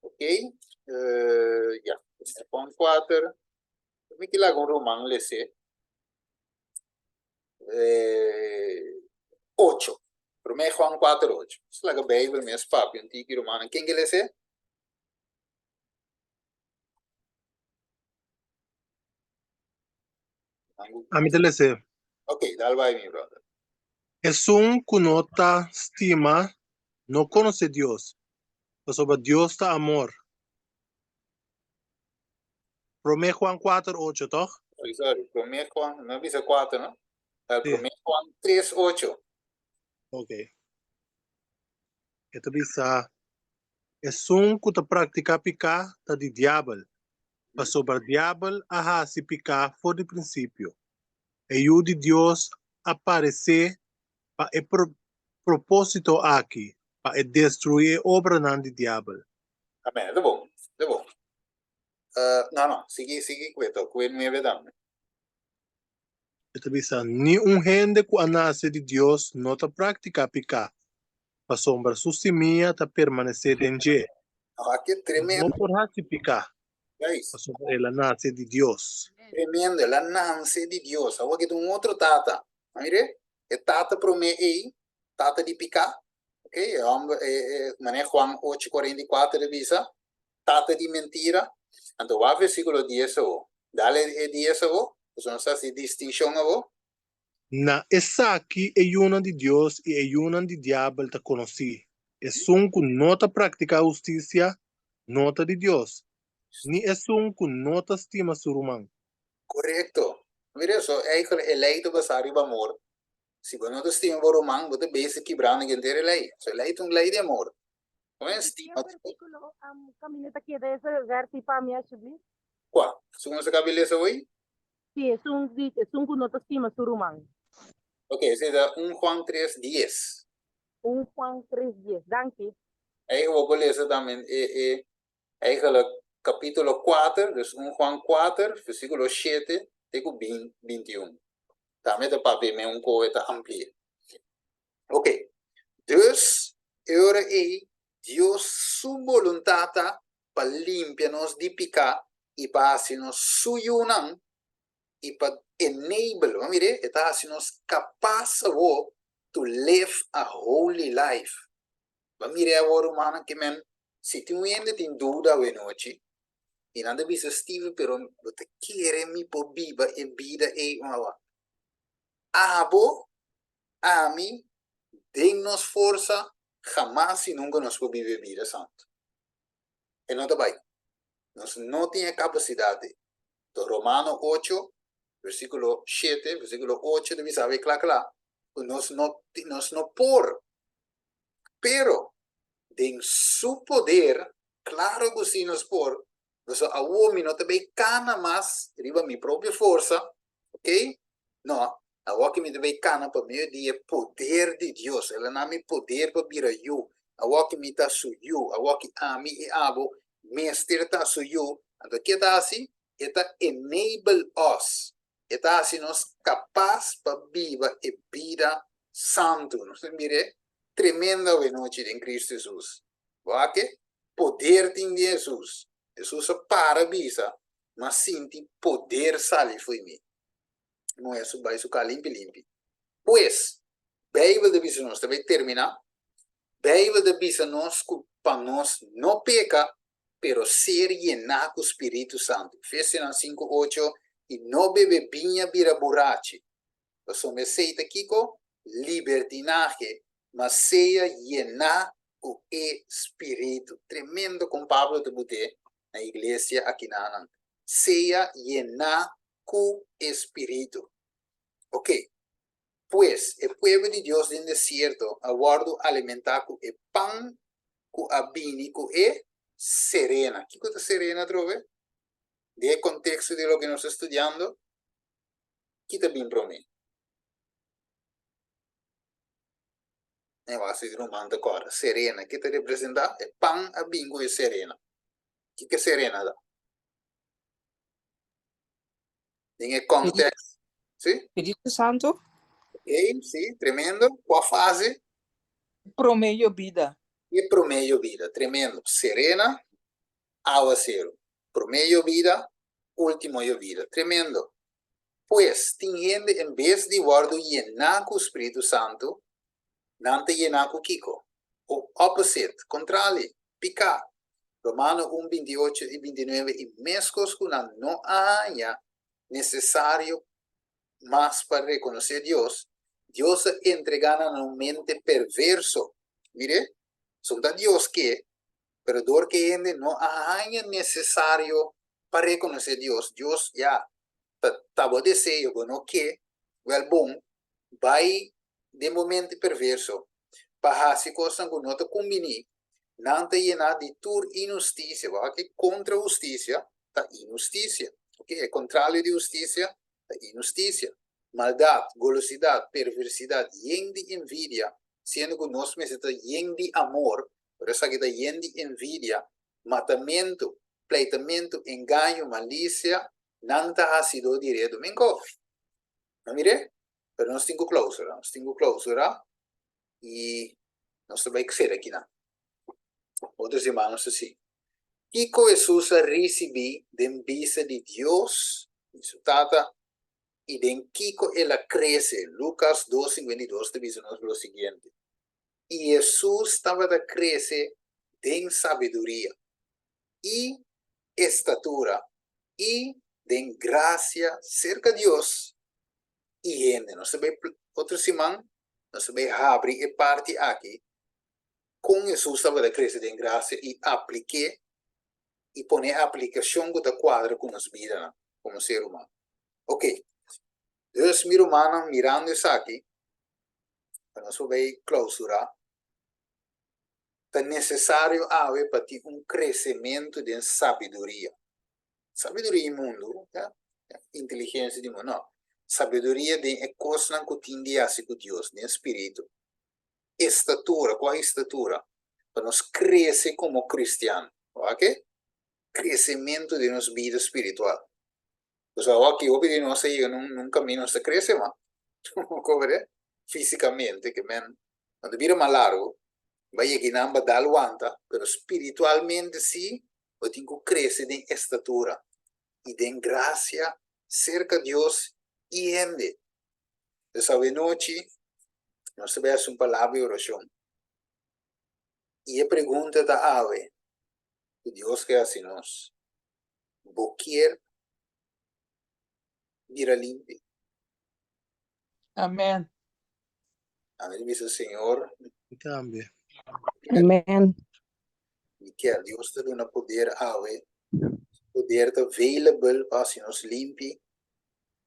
Ok, ya, Promé Juan kuater. Mi ke laga un ruman les'é. Ocho. Promé Juan kuater ocho. Nos laga Beibel mes papia un tiki rumannan. Ken ke les'é? Ami ta les'é. Ok, dal bai mi brother. Esun ku no ta stima no konosé Dios, pasobra Dios ta amor. Promé Juan kuater ocho, tòg? Sorry, sorry. Promé Juan, no bisa kuater, no? Uh, Promé Juan tres ocho. Ok. E ta bisa, Esun ku ta praktiká piká ta di diabel, pasobra diabel a hasi piká for di prinsipio. E Yu di Dios a paresé pa e propósito aki, pa e destruí e obranan di diabel. Amen, ta bon, ta bon. Uh, no, no, sigui, sigui ku e to, ku e nuebe tambe. E ta bisa, Ni un hende ku a nase di Dios no ta praktiká piká, pasobra su simia ta permanesé den dje. Ah, ke E tremendo. no por hasi piká, Guys. pasobra el a nase di Dios. Tremendo, el a nase di Dios. Awor ki ta un otro tata. A mire, e tata promé ei, tata di piká, ok, e hòmber, e, e, manera Juan ocho kuarenta i kuater ta bisa, tata di mentira. Anto wak versíkulo dies awo. Dale e dies awo, pasobra nos ta hasi distinshon awo. Na esaki e yunan di Dios i e yunan di diabel ta konosí, esun ku no ta praktiká hustisia no ta di Dios, ni esun ku no ta stima su ruman. Korekto. Mira eso, eigenlijk e lei ta basá riba amor. Si bo no ta stima bo ruman, bo ta bezig kibrando henter e lei. So e lei ta un lei di amor. Kon stima Ki versíkulo kaminda ta keda ese vèrsi pa mi alsjeblieft? Kua? Esun nos a kaba di lesa hoy? Sí, esun di esun ku no ta stima su ruman. Ok, esei ta un Juan tres dies. Un Juan tres dies. Danki. Eigen bo por lesa tambe e e eigenlijk kapítulo kuater, dus un Juan kuater, versíkulo shete te ku bin bintiun. Tambe ta papia men un koe ta amplia. Ok, dus e ora ei Dios su boluntat ta pa limpia nos di piká i pa hasi nos su yunan i pa enable, bo mira, e ta hasi nos kapas awor to live a holy life. Bo mira awor rumannan ke men si tin un hende tin duda awe nochi i nan ta bisa Steven pero bo ta kere mi por biba e bida ei un awa? Abo, ami, den nos forsa hamas i nunka nos por biba e bida santu. E no ta bai. Nos no tin e kapasidat ei. To Romano ocho, versíkulo shete, versíkulo ocho ta bisa awe kla kla ku nos no nos no por. Pero den su poder, klaro ku si nos por, pasobra awor mi no ta bai kana mas riba mi propio forsa, ok? No, awor ki mi ta bai kana pa medio di e poder di Dios. El a na mi poder pa bira yu. Awor ki mi ta su yu, awor ki ami i abo mester ta su yu, anto ke ta hasi? E ta enable us, e ta hasi nos kapas pa biba e bida santu. Nos ta mir'é tremendo awenochi den Cristo Jesus. Bo a ke? Poder tin di Jesus. Jesus a para bisa, M'a sinti poder sali fo'i mi. Muhé su bai su ka limpi limpi. Pues, Beibel ta bisa nos, ta bai terminá, Beibel ta bisa nos ku pa nos no peka, pero ser yená ku Spiritu Santu. Efesionan sinku ocho, I no bebe biña bira burachi, pasobra esei ta kiko? Libertinahe, ma sea yená ku e Spiritu. Tremendo kon Pablo ta but'é na iglesia akinanan. Sea yená ku e Spiritu. Ok. Pues, e pueblo di Dios den desierto a wòrdu alimentá ku e pan ku a bini ku e serena. Kiko ta serena atrobe? Den e konteksto di loke nos ta studiando, ki ta bin promé? E wak si ruman ta kòrda. Serena, ke ta representá? E pan a bin ku e serena. Kiko e serena ta? Den e context. Sí? Spiritu Santu. Ok, sí, tremendo. Kua fase? Promé yobida. E promé yobida, tremendo. Serena, awaseru. Promé yobida, último yobida. Tremendo. Pues, tin hende en bes di wòrdu yená ku Spiritu Santu, nan ta yená ku kiko? O opposite, kontrali, piká. Romano un binti ocho i binti nuebe i meskos ku nan no a haña nesesario mas pa rekonosé Dios, Dios a entregá nan na un mente perverso. Mir'é, son ta Dios ke, pero dor ku e hende no a haña nesesario pa rekonosé Dios, Dios ya ta ta bo deseo, bo no ke, wèl bon, bai den bo mente perverso pa hasi kosnan ku no ta kumbiní, nan ta yená di tur inhustisia. Bo a ke kontra hustisia ta inhustisia. Ok, e kontralio di hustisia ta inhustisia. Maldat, golosidat, perversidat, yen di envidia, siendo ku nos mester ta yen di amor, pero esaki ta yen di envidia, matamentu, pleitamentu, engaño, malisia, nan ta hasidó di redu. Minko? No mir'é? Pero nos tin ku klausura. Nos tin ku klausura i nos ta bai sera kinan. Otro siman nos ta sigui. Kiko Hesus a risibí den bista di Dios, di su Tata, i den kiko el a krese? Lukas dos sinkuenta i dos ta bisa nos lo siguiente, I Hesus tabata krese den sabiduria i. estatura i den grasia serka Dios i hende. Nos ta bai otro siman nos ta bai habri e parti aki kon Hesus tabata krese den grasia i aplik'é i pone e aplikashon ku ta kuadra ku nos bidanan komo ser humano. Ok, dus mi rumannan mirando esaki pa nos por bai klausurá. Ta nesesario awe pa tin un kresementu den sabiduria. Sabiduria di mundu, ya, inteligensia di mundu, no. Sabiduria den e kosnan ku tin di hasi ku Dios, den spiritu. Estatura, kua estatura? Pa nos krese komo kristian, oke? Kresementu den nos bida spiritual. Pasobra awor aki hopi di nos a yega na un kaminda nos ta krese mas, kobre? Físikamente, ke men no ta bira mas largu, bai yega einan ba dal wanta, pero spiritualmente sí bo tin ku krese den estatura i den grasia serka Dios i hende. Pues awenochi nos ta bai hasi un palabra di orashon i e pregunta ta awe ku Dios ke hasi nos. Bo kier bira limpi? Amen. Ami ta bisa, Señor. Mi tambe. Amen. Mi kier. Dios ta duna poder awe. Poder ta available pa hasi nos limpi.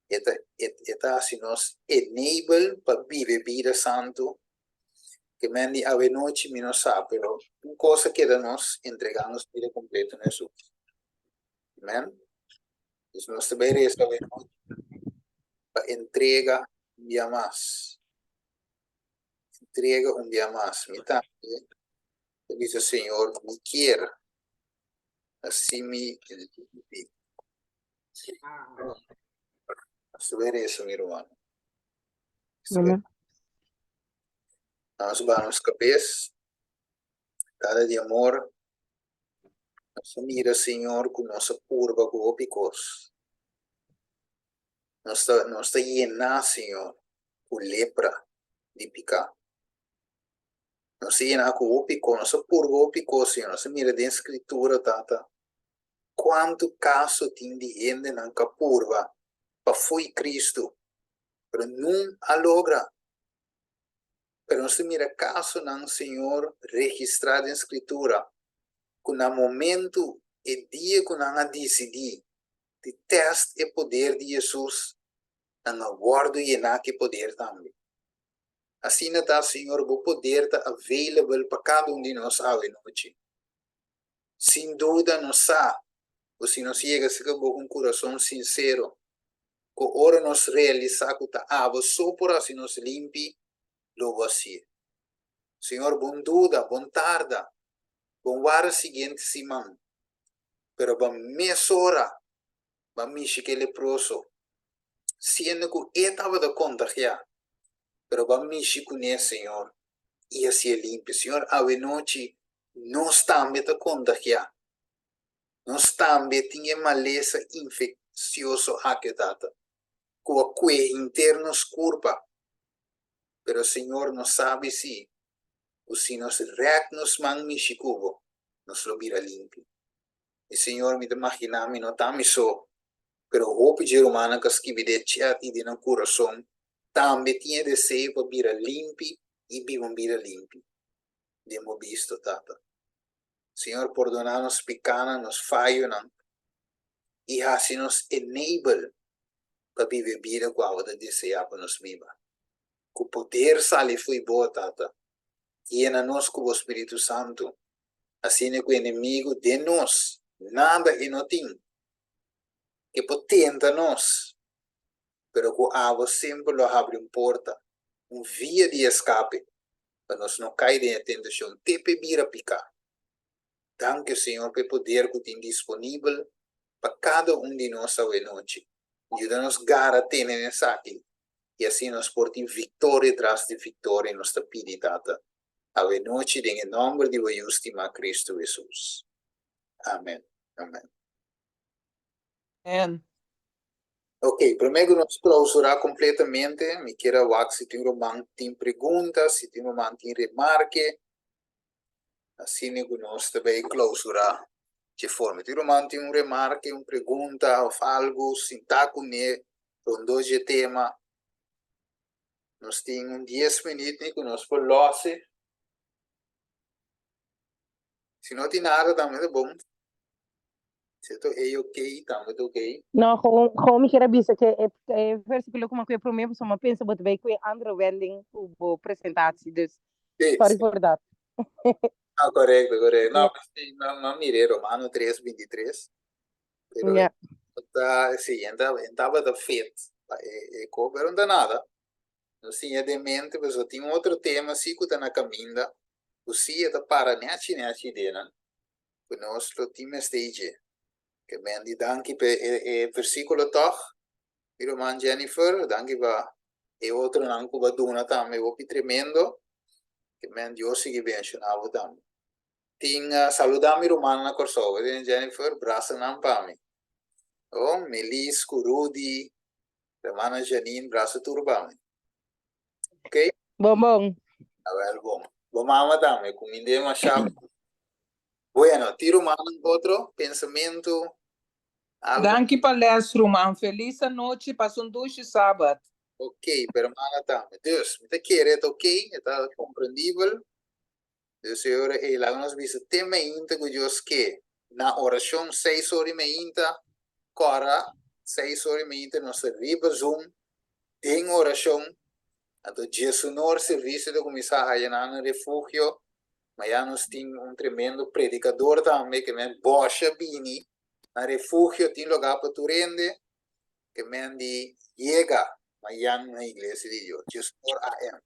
E ta, e ta hasi nos enable pa biba e bida santu. Ke men di awe nochi mi no sa, pero un kos a keda nos, entrega nos bida kompleto na Hesus. Amen. Dus nos ta bai resa awe nochi pa entrega un bia mas. Entrega un bia mas. Mi tambe ta bisa Señor, mi kier hasi mi limpi. Nos ta bai resa, mi ruman. Amen. Nos baha nos kabes, Tata di amor, nos a mira, Señor, ku nos a purba ku hopi kos. Nos ta, nos ta yená, Señor, ku lepra di piká. Nos ta yená ku hopi kos, nos a purba hopi kos, Señor. Nos a mira den Skritura, Tata, kuantu kaso tin di hendenan ku a purba pa fo'i Kristu, pero nun a logra. Pero nos ta mira kasonan, Señor, registrá den Skritura, ku na momentu, e dia ku nan a disidí di tèst e poder di Hesus, nan a wòrdu yená ku e poder tambe. Asina ta, Señor, Bo poder ta available pa kada un di nos awe nochi. Sin duda nos sa ku si nos yega serka Bo ku un kurason sinsero, ku ora nos realisá ku ta abo so por hasi nos limpi, lo bo hasié. Señor, bon duda, bon tarda, bon wara siguiente siman, pero bo mesora bo a mishi ku e leproso, siendo ku e tabata kontagiá, pero bo a mishi kuné, Señor, i hasié limpi. Señor, awenochi nos tambe ta kontagiá. Nos tambe tin e malesa infeksioso aki, Tata, ku a kue henter nos kurpa. Pero, Señor, nos sabi si ku si nos rèk nos man mishi ku Bo, nos lo bira limpi. I, Señor, mi ta maginá mi no ta mi so, pero hopi dje rumannan ku a skibi den e chat i den nan kurason tambe tin e deseo pa bira limpi i biba un bida limpi den Bo bisto, Tata. Señor, pordoná nos pikánan, nos fayonan, i hasi nos enable pa biba e bida ku abo ta deseá pa nos biba. Ku poder sali fo'i Bo, Tata. Yena nos ku Bo Spiritu Santu, asina ku enemigu den nos nada e no tin. E por tenta nos, pero ku abo semper lo habri un porta, un via di eskape, pa nos no kai den e tentashon te p'e bira piká. Danki, Señor, pa e poder ku tin disponibel pa kada un di nos awe nochi. Yuda nos gara tene na esaki i asina nos por tin viktoria tras di viktoria, nos ta pidi, Tata, awe nochi den e nòmber di bo Yu stimá Kristu Hesus. Amen. Amen. Amen. Ok, promé ku nos klausurá kompletamente, mi kier a wak si tin ruman tin pregunta, si tin ruman tin remarke, asina ku nos ta bai klausurá. Dje forma. Tin ruman tin un remarke, un pregunta of algu sintá kuné rondó dje tema. Nos tin un dies minüt ni ku nos por lòs'e. Si no tin nada tambe ta bon. Si ta e ok tambe ta ok. No, gewoon, gewoon mi kier a bisa ke e, e versículo ku mi a kue promé, pasobra mi a pensa bo ta bai ku e andere wending ku bo presentatie, dus Sí, sorry sí. for dat. No, korekto, korekto. No, sí, mi a mir'é Romano tres bintitres, pero Ja. ta, sí, en ta, en tabata fit pa e, e ko, pero no ta nada. No siña den mente, pasobra tin otro tema sí ku ta na kaminda, ku sí e ta para nechi nechi ideanan. ku nos lo tin mester i dje. Ke men di danki pa e e versíkulo tòg, mi ruman Jennifer, danki pa e otronan ku bo a duna tambe hopi tremendo. Ke men Dios sigui benshoná bo tambe. Tin saludá mi rumannan na Kòrsou, Jennifer, brasa nan pa mi. Oh, Melis ku Rudy, hermana Janine, brasa tur pa mi. Ok? Bon bon. Awel bon. Bo mama tambe kumind'é masha. Bueno, tin rumannan otro pensamentu, algo? Danki pa les ruman. Felis anochi, pasa un dushi sabat. Ok, pa hermana tambe. Dus, mi ta kere e ta ok, e ta komprendibel. Dus e ora ei laga nos bisa te meinta ku Dios ke. Na orashon seis ora i meinta, kòrda seis ora i meinta nos ta riba Zoom den orashon. Anto djesunor servisio ta kuminsá aya na nan refugio. Maya nos tin un tremendo predikador tambe ke men bòsha bini na refugio tin lugá pa tur hende ke men di yega mayan na iglesia di Dios. Djesunor AM.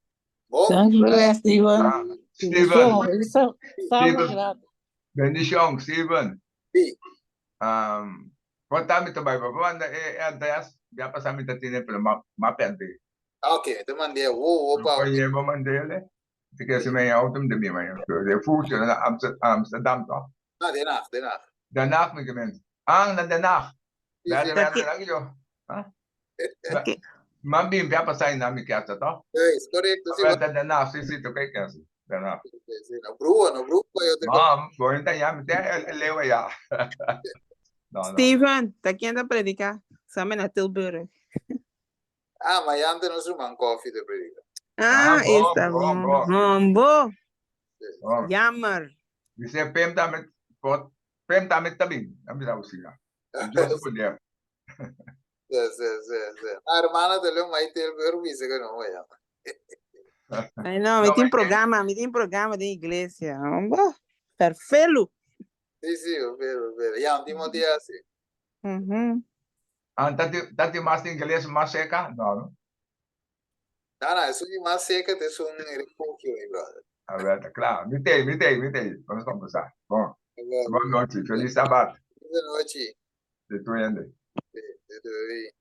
Bo? Dank u wel, Steven. Ah, Steven. Steven. Bendicion, Steven. Sí. Um, por ta mi ta bai, pa manda e e adres, ya pasa mi ta tine, pero ma ma perde. Ah, ok, te mandé wo wo pa. Oye, bo mandele. Te que se me auto de mi man. Refugio na Amsterdam, toch? Ah, Den Haag, Den Haag. Den Haag, mi gemeente. Ah, na Den Haag. Sí, Daar sí. de den yo. Ah? Man bin bia pasá na mi casa, toch? Es correcto, sí. Maar Den Haag, sí, sí, toca casa. Den Haag. Sí, sí, no brua, no brua, yo te No, voy a ya, me te leo ya. No, no. Steven, ta ken ta prediká? Samen na Tilburg. Ah, mañana nos ruman koffie te predica. Ah, Ah, bon, está bon, bon. bon. Bon, bo. Bon. Jammer. Dice Pem tambe, pot, Pem tambe ta bin. A bisa usina. Dios su poder. Sí, sí, sí, sí. Ah, hermana, te leo mai Tilburg, dice que no voy a. Ay, no, mi No, tin maar- programa, mi tin programa den iglesia. Bo, perfelu. Sí, sí, pero, pero. Ya, un timo dia, sí. Mhm. Ah, tati, tati mas ingles mas seca? No, no. No, no, es un más seca, es un refugio, mi brother. A ver, está claro. Mi te, mi te, mi te. Vamos a conversar. Bon, buena noche. Feliz sábado. Buenas noches. De tu ende. De, de, de, de.